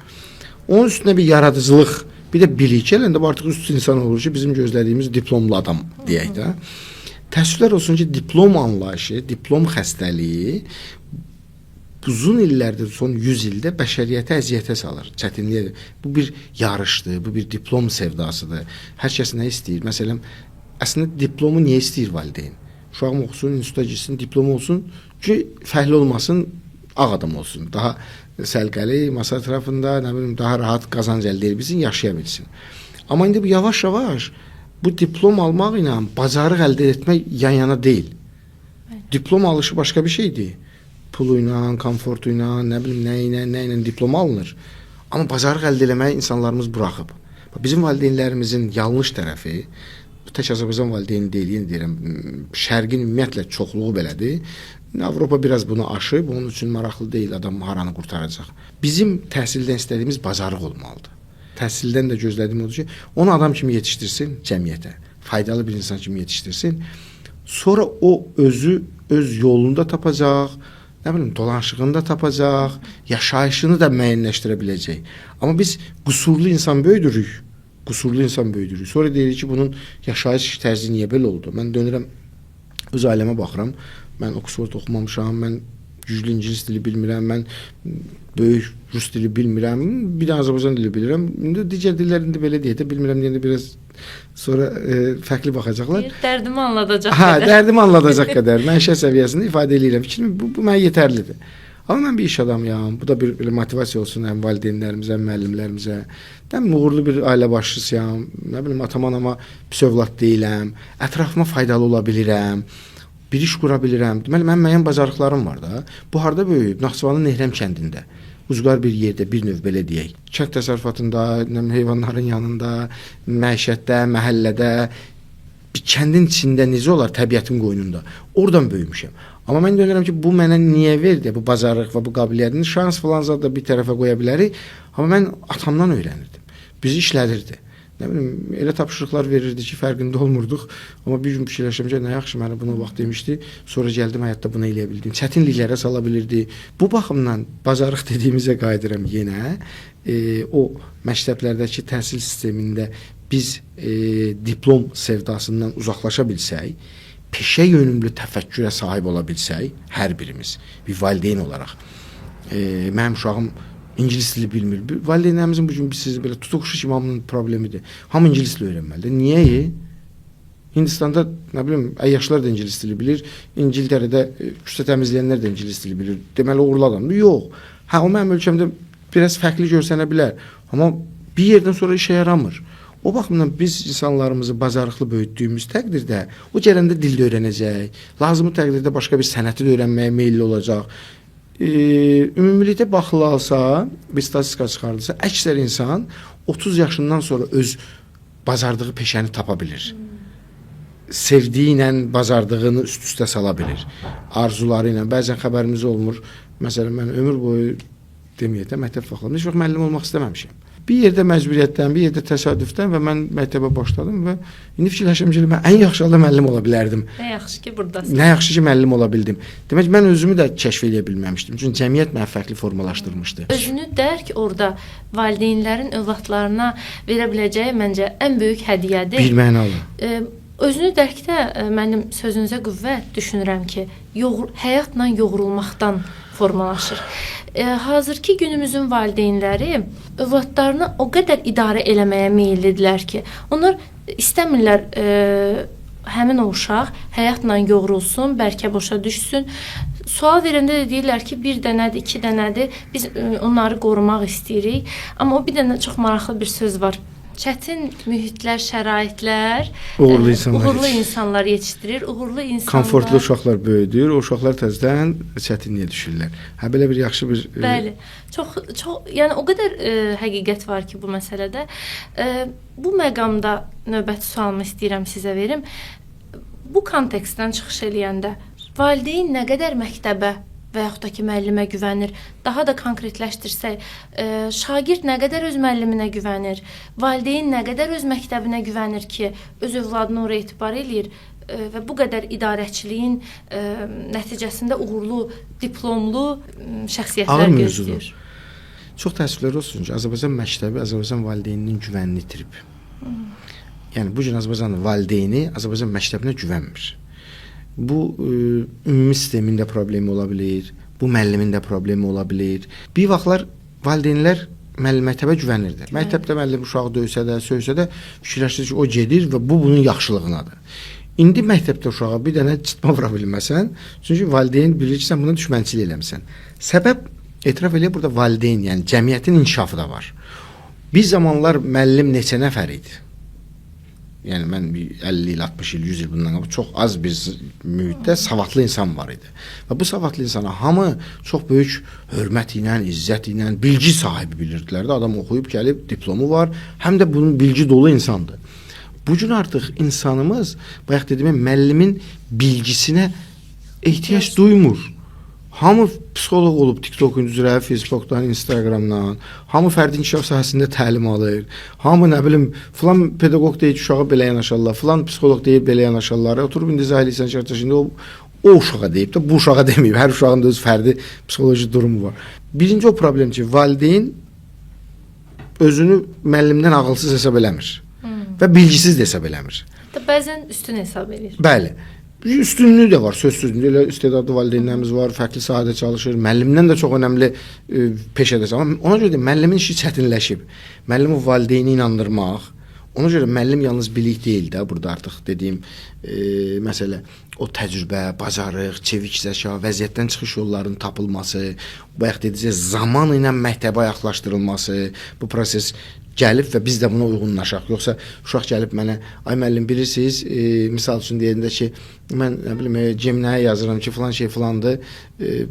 Onun üstünə bir yaradıcılıq, bir də bilik gələndə bu artıq üst insan olur ki, bizim gözlədiyimiz diplomlu adam deyək də. Təəssüflər olsun ki, diplom anlayışı, diplom xəstəliyi uzun illərdir, son 100 ildə bəşəriyyətə əziyyətə salır, çətinliyə. Bu bir yarışdır, bu bir diplom sevdasıdır. Hər kəs nə istəyir? Məsələn, əslində diplomu niyə istəyir valideyn? Uşağım oxusun, instituta girsin, diplomu olsun ki, fəhlə olmasın, ağ adam olsun. Daha səliqəli, masa ətrafında, nə bilim, daha rahat qazanc əldə edə bilsin, yaşaya bilsin. Amma indi bu yavaş-yavaş bu diplom almaq ilə bacarıq əldə etmək yan-yana deyil. Diplom alışı başqa bir şeydir. Pulu ilə, komfortu ilə, nə bilim, nə ilə, nə ilə diplom alınır. Amma bacarıq əldə eləməyi insanlarımız buraxıb. Bizim valideynlərimizin yanlış tərəfi, bu tək Azərbaycan valideyni deyil, yenə deyirəm, Şərqin ümumiyyətlə çoxluğu belədir. Avropa biraz bunu aşıb, onun üçün maraqlı deyil adam haranı qurtaracaq. Bizim təhsildən istədiyimiz bacarıq olmalıdır. Təhsildən də gözlədiyim odur ki, onu adam kimi yetişdirsin cəmiyyətə, faydalı bir insan kimi yetişdirsin. Sonra o özü öz yolunu da tapacaq, nə bilim, dolanışığını da tapacaq, yaşayışını da müəyyənləşdirə biləcək. Amma biz qüsurlu insan böyüdürük. Qüsurlu insan böyüdürük. Sonra deyirik ki, bunun yaşayış tərzi niyə belə oldu? Mən dönürəm, öz ailəmə baxıram. Mən Oxford oxumamışam, mən güclü ingilis dili bilmirəm, mən böyük rus dili bilmirəm, bir də Azərbaycan dili bilirəm. İndi digər dillər indi belə deyək də bilmirəm deyəndə biraz sonra fərqli baxacaqlar. Dərdimi anladacaq hə, qədər. Dərdimi anladacaq qədər. Məişət səviyyəsində ifadə eləyirəm. Fikrimi bu mənə yetərlidir. Amma mən bir iş adamıyam. Bu da bir belə motivasiya olsun həm valideynlərimizə, həm müəllimlərimizə. Mən uğurlu bir ailə başçısıyam. Nə bilim, atama, anama pis övlad deyiləm. Ətrafıma faydalı ola bilirəm. Bir iş qura bilirəm. Deməli, mənim müəyyən bacarıqlarım var da. Bu harda böyüyüb? Naxçıvanın Nehrəm kəndində. Ucqar bir yerdə, bir növ belə deyək. Kənd təsərrüfatında, nə bilim, heyvanların yanında, məişətdə, məhəllədə, bir kəndin içində necə olar, təbiətin qoynunda. Oradan böyümüşəm. Amma mən dönürəm ki, bu mənə niyə verdi bu bacarıq və bu qabiliyyətini? Şans falan zad da bir tərəfə qoya bilərik. Amma mən atamdan öyrənirdim. Bizi işlədirdi. Nə bilim, elə tapşırıqlar verirdi ki, fərqində olmurduq. Amma bir gün fikirləşirəm ki, nə yaxşı mənə bunu o vaxt demişdi. Sonra gəldim həyatda bunu eləyə bildim. Çətinliklərə sala bilirdi. Bu baxımdan bacarıq dediyimizə qayıdıram yenə. O məktəblərdəki təhsil sistemində biz diplom sevdasından uzaqlaşa bilsək, peşə yönümlü təfəkkürə sahib ola bilsək, hər birimiz bir valideyn olaraq, mənim uşağım ingilis dili bilmir. Valideynlərimizin bu gün siz belə tutuquşu kimi hamının problemidir. Hamı ingilis dili öyrənməlidir. Niyə? Hindistanda nə bilim, əyyaşlar da ingilis dili bilir, İngiltərədə küçə təmizləyənlər də ingilis dili bilir. Deməli uğurlu adamdır. Yox. Hə, o mənim ölkəmdə biraz fərqli görsənə bilər. Amma bir yerdən sonra işə yaramır. O baxımdan biz insanlarımızı bacarıqlı böyütdüyümüz təqdirdə o gələndə dil də öyrənəcək, lazımı təqdirdə başqa bir sənəti də öyrənməyə meyilli olacaq. Ümumilikdə baxılalsa, bir statistika çıxarılsa, əksər insan 30 yaşından sonra öz bacardığı peşəni tapa bilir. Sevdiyi ilə bacardığını üst-üstə sala bilir. Arzuları ilə. Bəzən xəbərimiz olmur. Məsələn, mən ömür boyu deməyək də məktəb vaxtlarında heç vaxt müəllim olmaq istəməmişəm. Bir yerdə məcburiyyətdən, bir yerdə təsadüfdən və mən məktəbə başladım və indi fikirləşirəm ki, mən ən yaxşı halda müəllim ola bilərdim. Nə yaxşı ki burdasın. Nə yaxşı ki müəllim ola bildim. Demək mən özümü də kəşf eləyə bilməmişdim. Çünki cəmiyyət məni fərqli formalaşdırmışdı. Özünü dərk orada valideynlərin övladlarına verə biləcəyi məncə ən böyük hədiyyədir. Bir mənalı. Özünü dərkdə mənim sözünüzə qüvvət düşünürəm ki, həyatla yoğrulmaqdan formalaşır. Hazırki günümüzün valideynləri övladlarını o qədər idarə eləməyə meyillidirlər ki, onlar istəmirlər həmin o uşaq həyatla yoğrulsun, bərkə boşa düşsün. Sual verəndə də deyirlər ki, bir dənədir, iki dənədir, biz onları qorumaq istəyirik. Amma o bir dənə çox maraqlı bir söz var. Çətin mühitlər, şəraitlər uğurlu insanlar yetişdirir, uğurlu insanlar komfortlu uşaqlar böyüdür, o uşaqlar təzədən çətinliyə düşürlər. Hə belə bir yaxşı bir Bəli. Çox çox, yəni o qədər həqiqət var ki bu məsələdə. Bu məqamda növbəti sualımı istəyirəm sizə verim. Bu kontekstdən çıxış eləyəndə valideyn nə qədər məktəbə və yaxud da ki müəllimə güvənir? Daha da konkretləşdirsək, şagird nə qədər öz müəlliminə güvənir? Valideyn nə qədər öz məktəbinə güvənir ki, öz övladını oraya etibar eləyir və bu qədər idarəçiliyin nəticəsində uğurlu, diplomlu şəxsiyyətlər gözləyir. Çox təəssüflər olsun ki, Azərbaycan məktəbi Azərbaycan valideyninin güvənini itirib. Yəni bu gün Azərbaycan valideyni Azərbaycan məktəbinə güvənmir. Bu ümumi sistemin də problemi ola bilir, bu müəllimin də problemi ola bilir. Bir vaxtlar valideynlər müəllim məktəbə güvənirdi. Məktəbdə müəllim uşağı döysə də, söysə də fikirləşir ki, o gedir və bu bunun yaxşılığınadır. İndi məktəbdə uşağa bir dənə cıtma vura bilməsən, çünki valideyn bilir ki, sən buna düşmənçilik eləmisən. Səbəb etiraf eləyək burada valideyn, yəni cəmiyyətin inkişafı da var. Bir zamanlar müəllim neçə nəfər idi? Yəni mən 50 il, 60 il, 100 il bundan qabaq çox az bir mühitdə savadlı insan var idi. Və bu savadlı insana hamı çox böyük hörmət ilə, izzət ilə, bilgi sahibi bilirdilər də. Adam oxuyub gəlib, diplomu var, həm də bunun bilgi dolu insandır. Bu gün artıq insanımız, bayaq dediyim, müəllimin bilgisinə ehtiyac duymur. Hamı psixoloq olub TikTokun üzrə, Facebookdan, Instagramdan, hamı fərdi inkişaf sahəsində təlim alır. Hamı nə bilim, filan pedaqoq deyir ki, uşağa belə yanaşarlar, filan psixoloq deyir belə yanaşarlar. Oturub indi izah eləyirsən ki, indi o uşağa deyib də, bu uşağa deməyib. Hər uşağın da öz fərdi psixoloji durumu var. Birinci o problem ki, valideyn özünü müəllimdən ağılsız hesab eləmir və bilgisiz də hesab eləmir. Hətta bəzən üstün hesab eləyir. Bəli. Üstünlüyü də var, sözsüz. Elə istedadlı valideynlərimiz var, fərqli sahədə çalışır. Müəllimdən də çox önəmli peşədə. Amma ona görə də müəllimin işi çətinləşib. Müəllimi valideyni inandırmaq. Ona görə müəllim yalnız bilik deyil də, burada artıq dediyim məsələ o təcrübə, bacarıq, çevik zəka, vəziyyətdən çıxış yollarının tapılması, bayaq dediyiniz zaman ilə məktəbə ayaqlaşdırılması, bu proses gəlib və biz də buna uyğunlaşaq. Yoxsa uşaq gəlib mənə, ay müəllim bilirsiniz, misal üçün deyəndə ki, mən nə bilim Gemini-yə yazıram ki, filan şey filandır,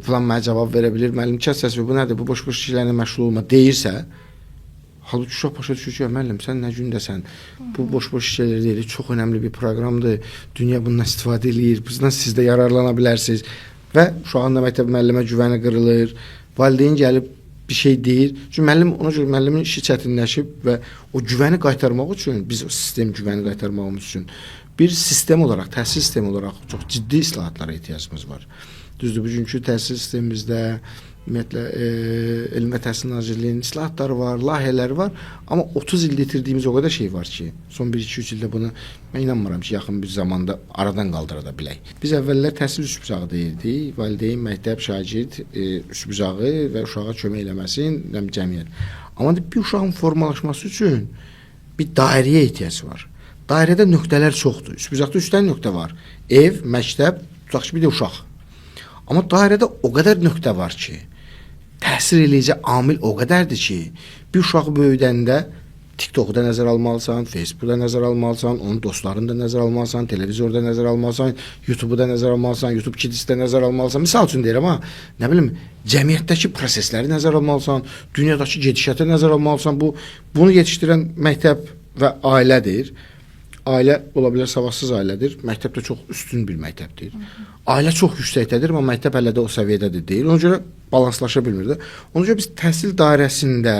filan mənə cavab verə bilir. Müəllim kəs səs bu nədir? Bu boş-boş işlərlə məşğul olma deyirsə, halbuki uşaq başa düşür ki, müəllim sən nə gündəsən? Bu boş-boş şeylər deyil, çox önəmli bir proqramdır. Dünya bundan istifadə eləyir. Bundan siz də yararlana bilərsiniz. Və uşağın da məktəb müəllimə güvəni qırılır. Valideyn gəlib bir şey deyir. Çünki müəllim ona görə müəllimin işi çətinləşib və o güvəni qaytarmaq üçün biz o sistem güvəni qaytarmağımız üçün bir sistem olaraq, təhsil sistemi olaraq çox ciddi islahatlara ehtiyacımız var. Düzdür, bugünkü təhsil sistemimizdə ümumiyyətlə Elm və Təhsil Nazirliyinin islahatları var, layihələri var, amma 30 ildə itirdiyimiz o qədər şey var ki, son 1-2-3 ildə bunu mən inanmıram ki, yaxın bir zamanda aradan qaldıra da bilək. Biz əvvəllər təhsil üçbucağı deyirdik. Valideyn, məktəb, şagird üçbucağı və uşağa kömək eləməsin, cəmiyyət. Amma bir uşağın formalaşması üçün bir dairəyə ehtiyac var. Dairədə nöqtələr çoxdur. Üçbucaqda 3 dənə nöqtə var. Ev, məktəb, tutaq ki, bir də uşaq. Amma dairədə o qədər nöqtə var ki, təsir eləyəcək amil o qədərdir ki, bir uşağı böyüdəndə TikToku da nəzərə almalısan, Facebooku da nəzərə almalısan, onun dostlarını da nəzərə almalısan, televizorda nəzərə almalısan, YouTube'u da nəzərə almalısan, YouTube Kids-i də nəzərə almalısan. Misal üçün deyirəm ha, nə bilim, cəmiyyətdəki prosesləri nəzərə almalısan, dünyadakı gedişatı nəzərə almalısan. Bunu yetişdirən məktəb və ailədir. Ailə ola bilər savadsız ailədir. Məktəb də çox üstün bir məktəbdir. Ailə çox yüksəkdədir, amma məktəb hələ də o səviyyədədir deyil. Ona görə balanslaşa bilmir də. Ona görə biz təhsil dairəsində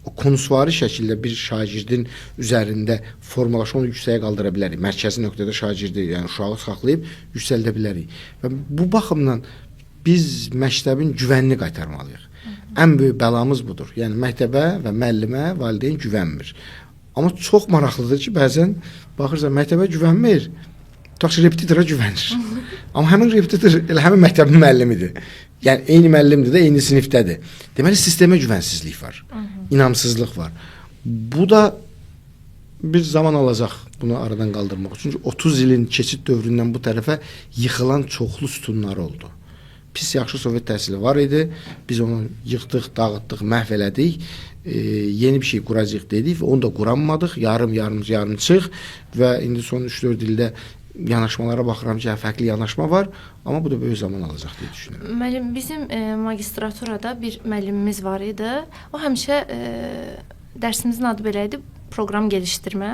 o konusvari şəkildə bir şagirdin üzərində formalaşma onu yüksəyə qaldıra bilərik. Mərkəzi nöqtədə şagirdi, yəni uşağı saxlayıb yüksəldə bilərik. Və bu baxımdan biz məktəbin güvənini qaytarmalıyıq. Ən böyük bəlamız budur. Yəni məktəbə və müəllimə valideyn güvənmir. Amma çox maraqlıdır ki, bəzən baxırsan məktəbə güvənmir, tutaq ki, repetitora güvənir. Amma həmin repetitor elə həmin məktəbin müəllimidir. Yəni eyni müəllimdir də, eyni sinifdədir. Deməli sistemə güvənsizlik var. İnamsızlıq var. Bu da bir zaman alacaq bunu aradan qaldırmaq üçün. Çünki 30 ilin keçid dövründən bu tərəfə yıxılan çoxlu sütunları oldu. Pis yaxşı Sovet təhsili var idi. Biz onu yıxdıq, dağıtdıq, məhv elədik. Yeni bir şey quracağıq dedik və onu da quranmadıq. Yarım-yarımçıq və indi son 3-4 ildə yanaşmalara baxıram ki, fərqli yanaşma var, amma bu da böyük zaman alacaq deyə düşünürəm. Müəllim, bizim magistraturada bir müəllimimiz var idi. O həmişə dərsimizin adı belə idi, proqram geliştirmə.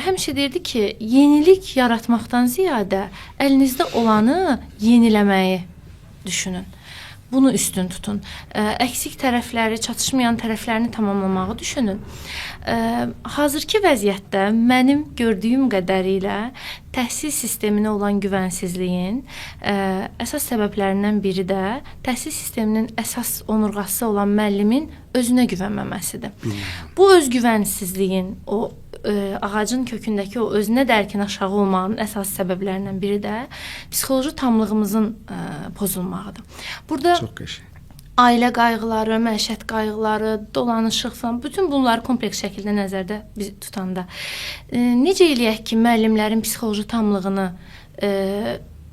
Həmişə deyirdi ki, yenilik yaratmaqdan ziyadə əlinizdə olanı yeniləməyi düşünün. Bunu üstün tutun. Əksik tərəfləri, çatışmayan tərəflərini tamamlamağı düşünün. Hazırki vəziyyətdə mənim gördüyüm qədərilə təhsil sisteminə olan güvənsizliyin əsas səbəblərindən biri də təhsil sisteminin əsas onurğası olan müəllimin özünə güvənməməsidir. Bu özgüvənsizliyin, o ağacın kökündəki o özünə dərkin aşağı olmağının əsas səbəblərindən biri də psixoloji tamlığımızın pozulmağıdır. Burada çox qəşəng. Ailə qayğıları, məişət qayğıları, dolanışıq falan, bütün bunları kompleks şəkildə nəzərdə biz tutanda necə eləyək ki, müəllimlərin psixoloji tamlığını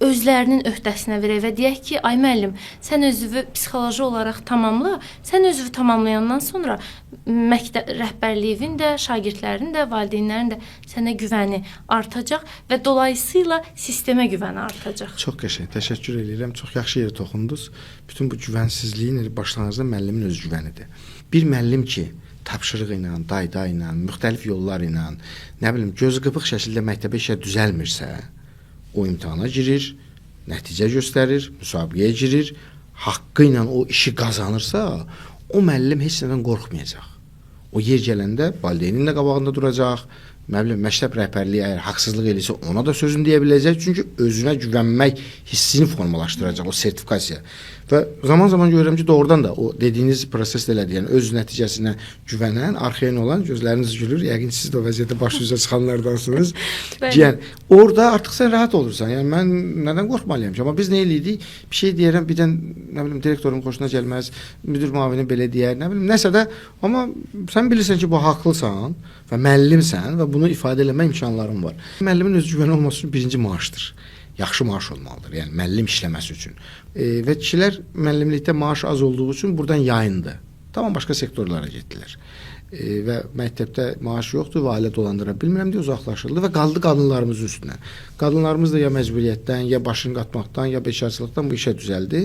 özlərinin öhdəsinə verək və deyək ki, ay müəllim, sən özünü psixoloji olaraq tamamla, sən özünü tamamlayandan sonra məktəb rəhbərliyinin də, şagirdlərin də, valideynlərin də sənə güvəni artacaq və dolayısıyla sistemə güvəni artacaq. Çox qəşəng, təşəkkür edirəm. Çox yaxşı yerə toxundunuz. Bütün bu güvənsizliyin başlanğıcında müəllimin öz güvənidir. Bir müəllim ki, tapşırıq ilə, dayda ilə, müxtəlif yollar ilə, nə bilim, göz qıpıq şəkildə məktəbə işə düzəlmirsə, o imtahana girir, nəticə göstərir, müsabiqəyə girir, haqqı ilə o işi qazanırsa, o müəllim heç nədən qorxmayacaq. O yer gələndə valideynin də qabağında duracaq, Nə bilim, məktəb rəhbərliyi əgər haqsızlıq eləyirsə, ona da sözünü deyə biləcək. Çünki özünə güvənmək hissini formalaşdıracaq o sertifikasiya. Və zaman-zaman görürəm ki, doğrudan da o dediyiniz proses də elədir. Yəni öz nəticəsinə güvənən, arxaya olan gözləriniz gülür. Yəqin siz də o vəziyyətdə baş üzə çıxanlardansınız. Yəni orada artıq sən rahat olursan. Yəni mən nədən qorxmalıyam ki? Amma biz nə eləyirdik? Bir şey deyərəm, birdən nə bilim direktorun xoşuna gəlməz, müdir müavini belə deyər, nə bilim nəsə də, amma sən bilirsən ki, bu haqlısan və müəllimsən və bunu ifadə eləmə imkanların var. Müəllimin özgüvəni olması üçün birinci maaşdır. Yaxşı maaş olmalıdır. Yəni müəllim işləməsi üçün. Və kişilər müəllimlikdə maaş az olduğu üçün buradan yayındı. Tamam başqa sektorlara getdilər. Və məktəbdə maaş yoxdur və ailə dolandıra bilmirəm deyə uzaqlaşıldı və qaldı qadınlarımızın üstünə. Qadınlarımız da ya məcburiyyətdən, ya başını qatmaqdan, ya bekarçılıqdan bu işə düzəldi.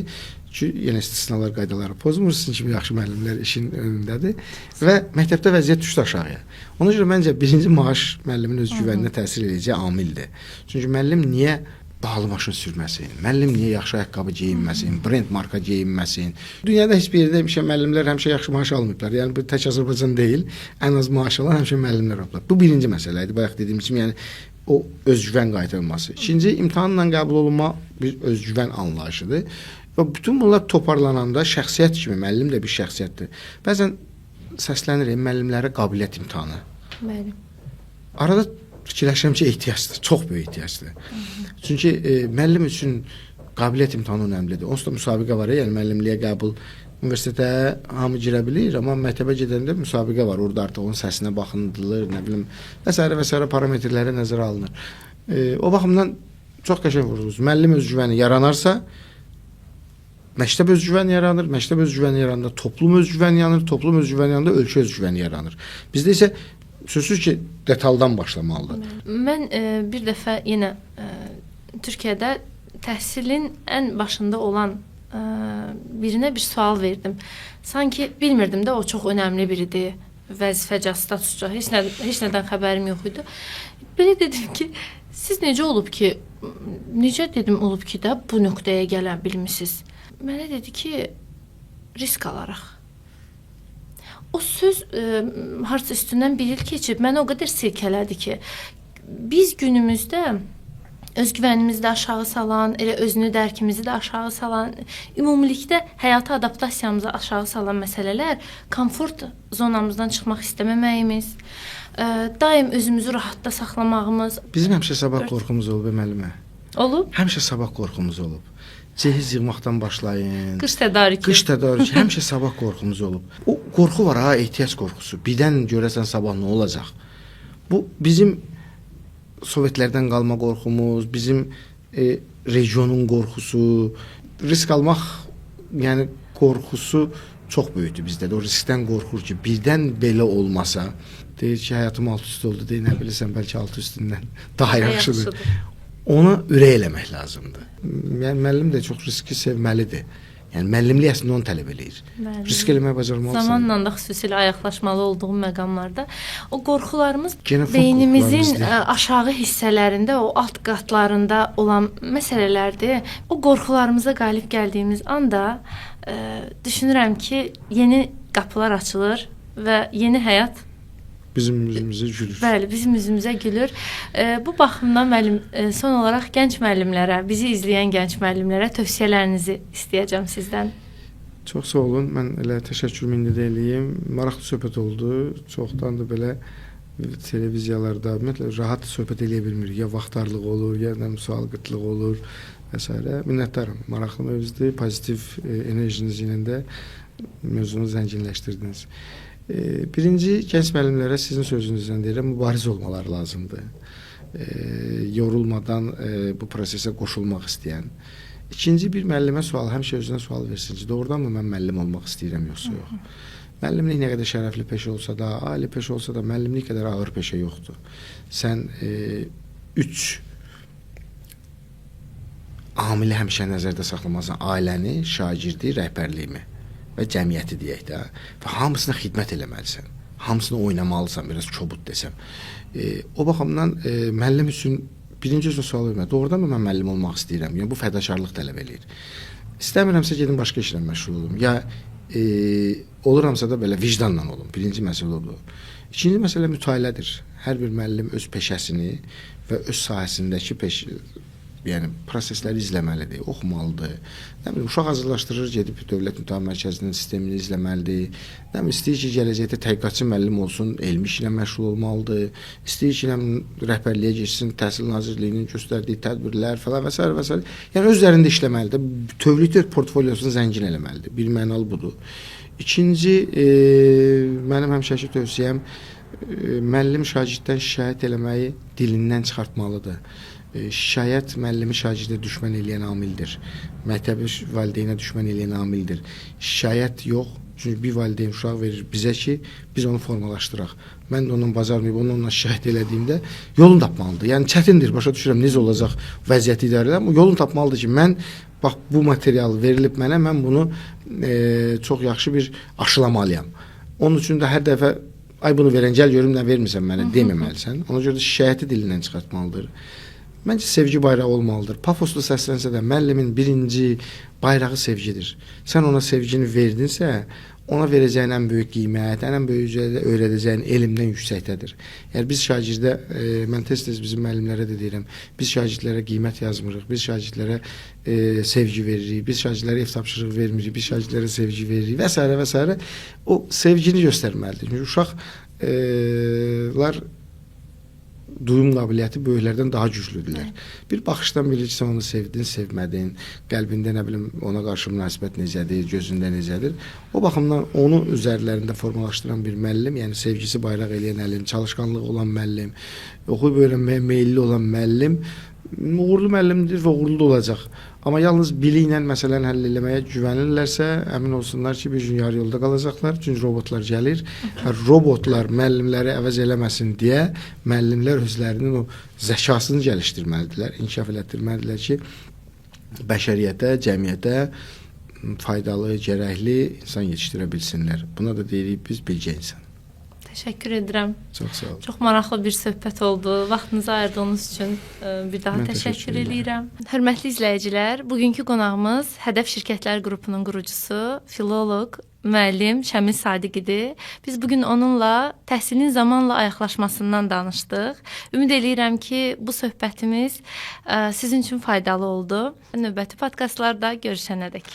Ki yenə istisnalar qaydaları pozmur. Sizin kimi yaxşı müəllimlər işin önündədir və məktəbdə vəziyyət düşdü aşağıya. Ona görə məncə birinci maaş müəllimin özgüvəninə təsir edəcək amildir. Çünki müəllim niyə bahalı maşın sürməsin, müəllim niyə yaxşı ayaqqabı geyinməsin, brend marka geyinməsin? Dünyada heç bir yerdə həmişə müəllimlər həmişə yaxşı maaş almayıblar. Yəni bu tək Azərbaycan deyil, ən az maaş alan həmişə müəllimlər olublar. Bu birinci məsələ idi. Bayaq dediyim kimi, yəni o özgüvən qaytarılması. İkinci, imtahanla qəbul olunma bir özgüvən anlayışıdır. Və bütün bunlar toparlananda şəxsiyyət kimi müəllim də bir şəxsiyyətdir. Bəzən səslənir müəllimlərə qabiliyyət imtahanı. Bəli. Arada fikirləşirəm ki, ehtiyacdır, çox böyük ehtiyacdır. Çünki müəllim üçün qabiliyyət imtahanı önəmlidir. Onsuz da müsabiqə var, yəni müəllimliyə qəbul universitetə hamı girə bilir, amma məktəbə gedəndə müsabiqə var. Orada artıq onun səsinə baxınılır, nə bilim, və s. və s. parametrlərə nəzərə alınır. O baxımdan çox qəşəng vurursunuz. Müəllim özgüvəni yaranarsa, məktəb özgüvəni yaranır, məktəb özgüvəni yarananda toplum özgüvəni yaranır, toplum özgüvəni yarananda ölkə özgüvəni yaranır. Bizdə isə sözsüz ki, detaldan başlamalıdır. Mən bir dəfə yenə Türkiyədə təhsilin ən başında olan birinə bir sual verdim. Sanki bilmirdim də o çox önəmli biridir. Vəzifəcə, statusca, heç nədən xəbərim yox idi. Belə dedim ki, siz necə olub ki, necə dedim olub ki də bu nöqtəyə gələ bilmisiniz? Mənə dedi ki, risk alaraq. O söz harca üstündən bir il keçib, məni o qədər silkələdi ki, biz günümüzdə özgüvənimizi də aşağı salan, elə özünü dərkimizi də aşağı salan, ümumilikdə həyata adaptasiyamızı aşağı salan məsələlər komfort zonamızdan çıxmaq istəməməyimiz, daim özümüzü rahatda saxlamağımız. Bizim həmişə sabah qorxumuz olub, müəllimə. Olub? Həmişə sabah qorxumuz olub. Cehiz yığmaqdan başlayın. Qış tədarükü. Qış tədarükü. Həmişə sabah qorxumuz olub. O qorxu var ha, ehtiyac qorxusu. Birdən görəsən sabah nə olacaq? Bu bizim Sovetlərdən qalma qorxumuz, bizim regionun qorxusu, risk almaq, yəni qorxusu çox böyükdür bizdə də. O riskdən qorxur ki, birdən belə olmasa, deyir ki, həyatım alt üst oldu, deyir, nə bilirsən, bəlkə alt üstündən daha yaxşıdır. Ona ürək eləmək lazımdır. Yəni müəllim də çox riski sevməlidir. Yəni müəllimlik əslində onu tələb eləyir. Bəli. Risk eləməyi bacarmalısan. Zamanla da xüsusilə ayaqlaşmalı olduğum məqamlarda o qorxularımız Genofon beynimizin aşağı hissələrində, o alt qatlarında olan məsələlərdir. O qorxularımıza qalib gəldiyimiz anda düşünürəm ki, yeni qapılar açılır və yeni həyat bizim üzümüzə gülür. Bəli, bizim üzümüzə gülür. Bu baxımdan müəllim, son olaraq gənc müəllimlərə, bizi izləyən gənc müəllimlərə tövsiyələrinizi istəyəcəm sizdən. Çox sağ olun. Mən elə təşəkkürümü indi də eləyim. Maraqlı söhbət oldu. Çoxdan da belə televiziyalarda ümumiyyətlə rahat söhbət eləyə bilmirik. Ya vaxt darlığı olur, ya nə sual qıtlığı olur və s. Minnətdaram. Maraqlı mövzudur. Pozitiv enerjiniz ilə də mövzunu zənginləşdirdiniz. Birinci, gənc müəllimlərə sizin sözünüzdən deyirəm, mübariz olmaları lazımdır. Yorulmadan bu prosesə qoşulmaq istəyən. İkinci, bir müəllimə sual, həmişə özünə sual versin ki, doğrudanmı mən müəllim olmaq istəyirəm yoxsa yox. Müəllimlik nə qədər şərəfli peşə olsa da, ali peşə olsa da, müəllimlik qədər ağır peşə yoxdur. Sən üç amili həmişə nəzərdə saxlamalısan: ailəni, şagirdi, rəhbərliyimi və cəmiyyəti deyək də. Və hamısına xidmət eləməlisən. Hamısını oynamalısan, biraz kobud desəm. O baxımdan müəllim üçün birinci özünə sual vermək. Doğrudanmı mən müəllim olmaq istəyirəm? Yəni bu fədakarlıq tələb eləyir. İstəmirəmsə gedim başqa işlə məşğul olum. Ya oluramsa da belə vicdanla olum. Birinci məsələ odur. İkinci məsələ mütaliədir. Hər bir müəllim öz peşəsini və öz sahəsindəki yəni prosesləri izləməlidir, oxumalıdır. Nə bilim, uşaq hazırlaşdırır, gedib Dövlət İmtahan Mərkəzinin sistemini izləməlidir. Nə bilim, istəyir ki, gələcəkdə tədqiqatçı müəllim olsun, elmi işlə məşğul olmalıdır. İstəyir ki, nə bilim, rəhbərliyə keçsin, Təhsil Nazirliyinin göstərdiyi tədbirlər falan və sair və sair. Yəni öz üzərində işləməlidir. Bütövlükdə portfolyosunu zəngin eləməlidir. Bir mənalı budur. İkinci, mənim həmişəki tövsiyəm müəllim şagirddən şikayət eləməyi dilindən çıxartmalıdır. Şikayət müəllimi şagirdə düşmən eləyən amildir. Məktəbi valideynə düşmən eləyən amildir. Şikayət yox, çünki bir valideyn uşaq verir bizə ki, biz onu formalaşdıraq. Mən də onun bacarmayıb, onu ondan şikayət elədiyimdə yolunu tapmalıdır. Yəni çətindir, başa düşürəm necə olacaq vəziyyəti idarə edən, amma yolunu tapmalıdır ki, mən bax bu material verilib mənə, mən bunu çox yaxşı bir aşılamalıyam. Onun üçün də hər dəfə ay bunu verən gəl görüm nə vermirsən mənə deməməlisən. Ona görə də şikayəti dilindən çıxartmalıdır. Məncə sevgi bayrağı olmalıdır. Pafoslu səslənsə də müəllimin birinci bayrağı sevgidir. Sən ona sevgini verdinsə, ona verəcəyin ən böyük qiymət, ən böyük öyrədəcəyin elmdən yüksəkdədir. Yəni biz şagirdə, mən tez-tez bizim müəllimlərə də deyirəm, biz şagirdlərə qiymət yazmırıq, biz şagirdlərə sevgi veririk, biz şagirdlərə ev tapşırığı vermirik, biz şagirdlərə sevgi veririk və s. və s. O sevgini göstərməlidir. Çünki uşaqlar duyum qabiliyyəti böyüklərdən daha güclüdürlər. Bir baxışdan bilir ki, sən onu sevdin, sevmədin, qəlbində nə bilim ona qarşı münasibət necədir, gözündə necədir. O baxımdan onu üzərlərində formalaşdıran bir müəllim, yəni sevgisi bayraq eləyən əlin, çalışqanlığı olan müəllim, oxuyub öyrənməyə meyilli olan müəllim uğurlu müəllimdir və uğurlu da olacaq. Amma yalnız biliklə məsələni həll eləməyə güvənirlərsə, əmin olsunlar ki, bir gün yarı yolda qalacaqlar. Çünki robotlar gəlir və robotlar müəllimləri əvəz eləməsin deyə müəllimlər özlərinin o zəkasını gəlişdirməlidirlər, inkişaf elətdirməlidirlər ki, bəşəriyyətə, cəmiyyətə faydalı, gərəkli insan yetişdirə bilsinlər. Buna da deyirik biz bilgə insan. Təşəkkür edirəm. Çox sağ olun. Çox maraqlı bir söhbət oldu. Vaxtınızı ayırdığınız üçün bir daha Mən təşəkkür təşəkkür edirəm. Hörmətli izləyicilər, bugünkü qonağımız Hədəf Şirkətlər Qrupunun qurucusu, filoloq, müəllim Şamil Sadiq idi. Biz bugün onunla təhsilin zamanla ayaqlaşmasından danışdıq. Ümid eləyirəm ki, bu söhbətimiz sizin üçün faydalı oldu. Növbəti podkastlarda görüşənədək.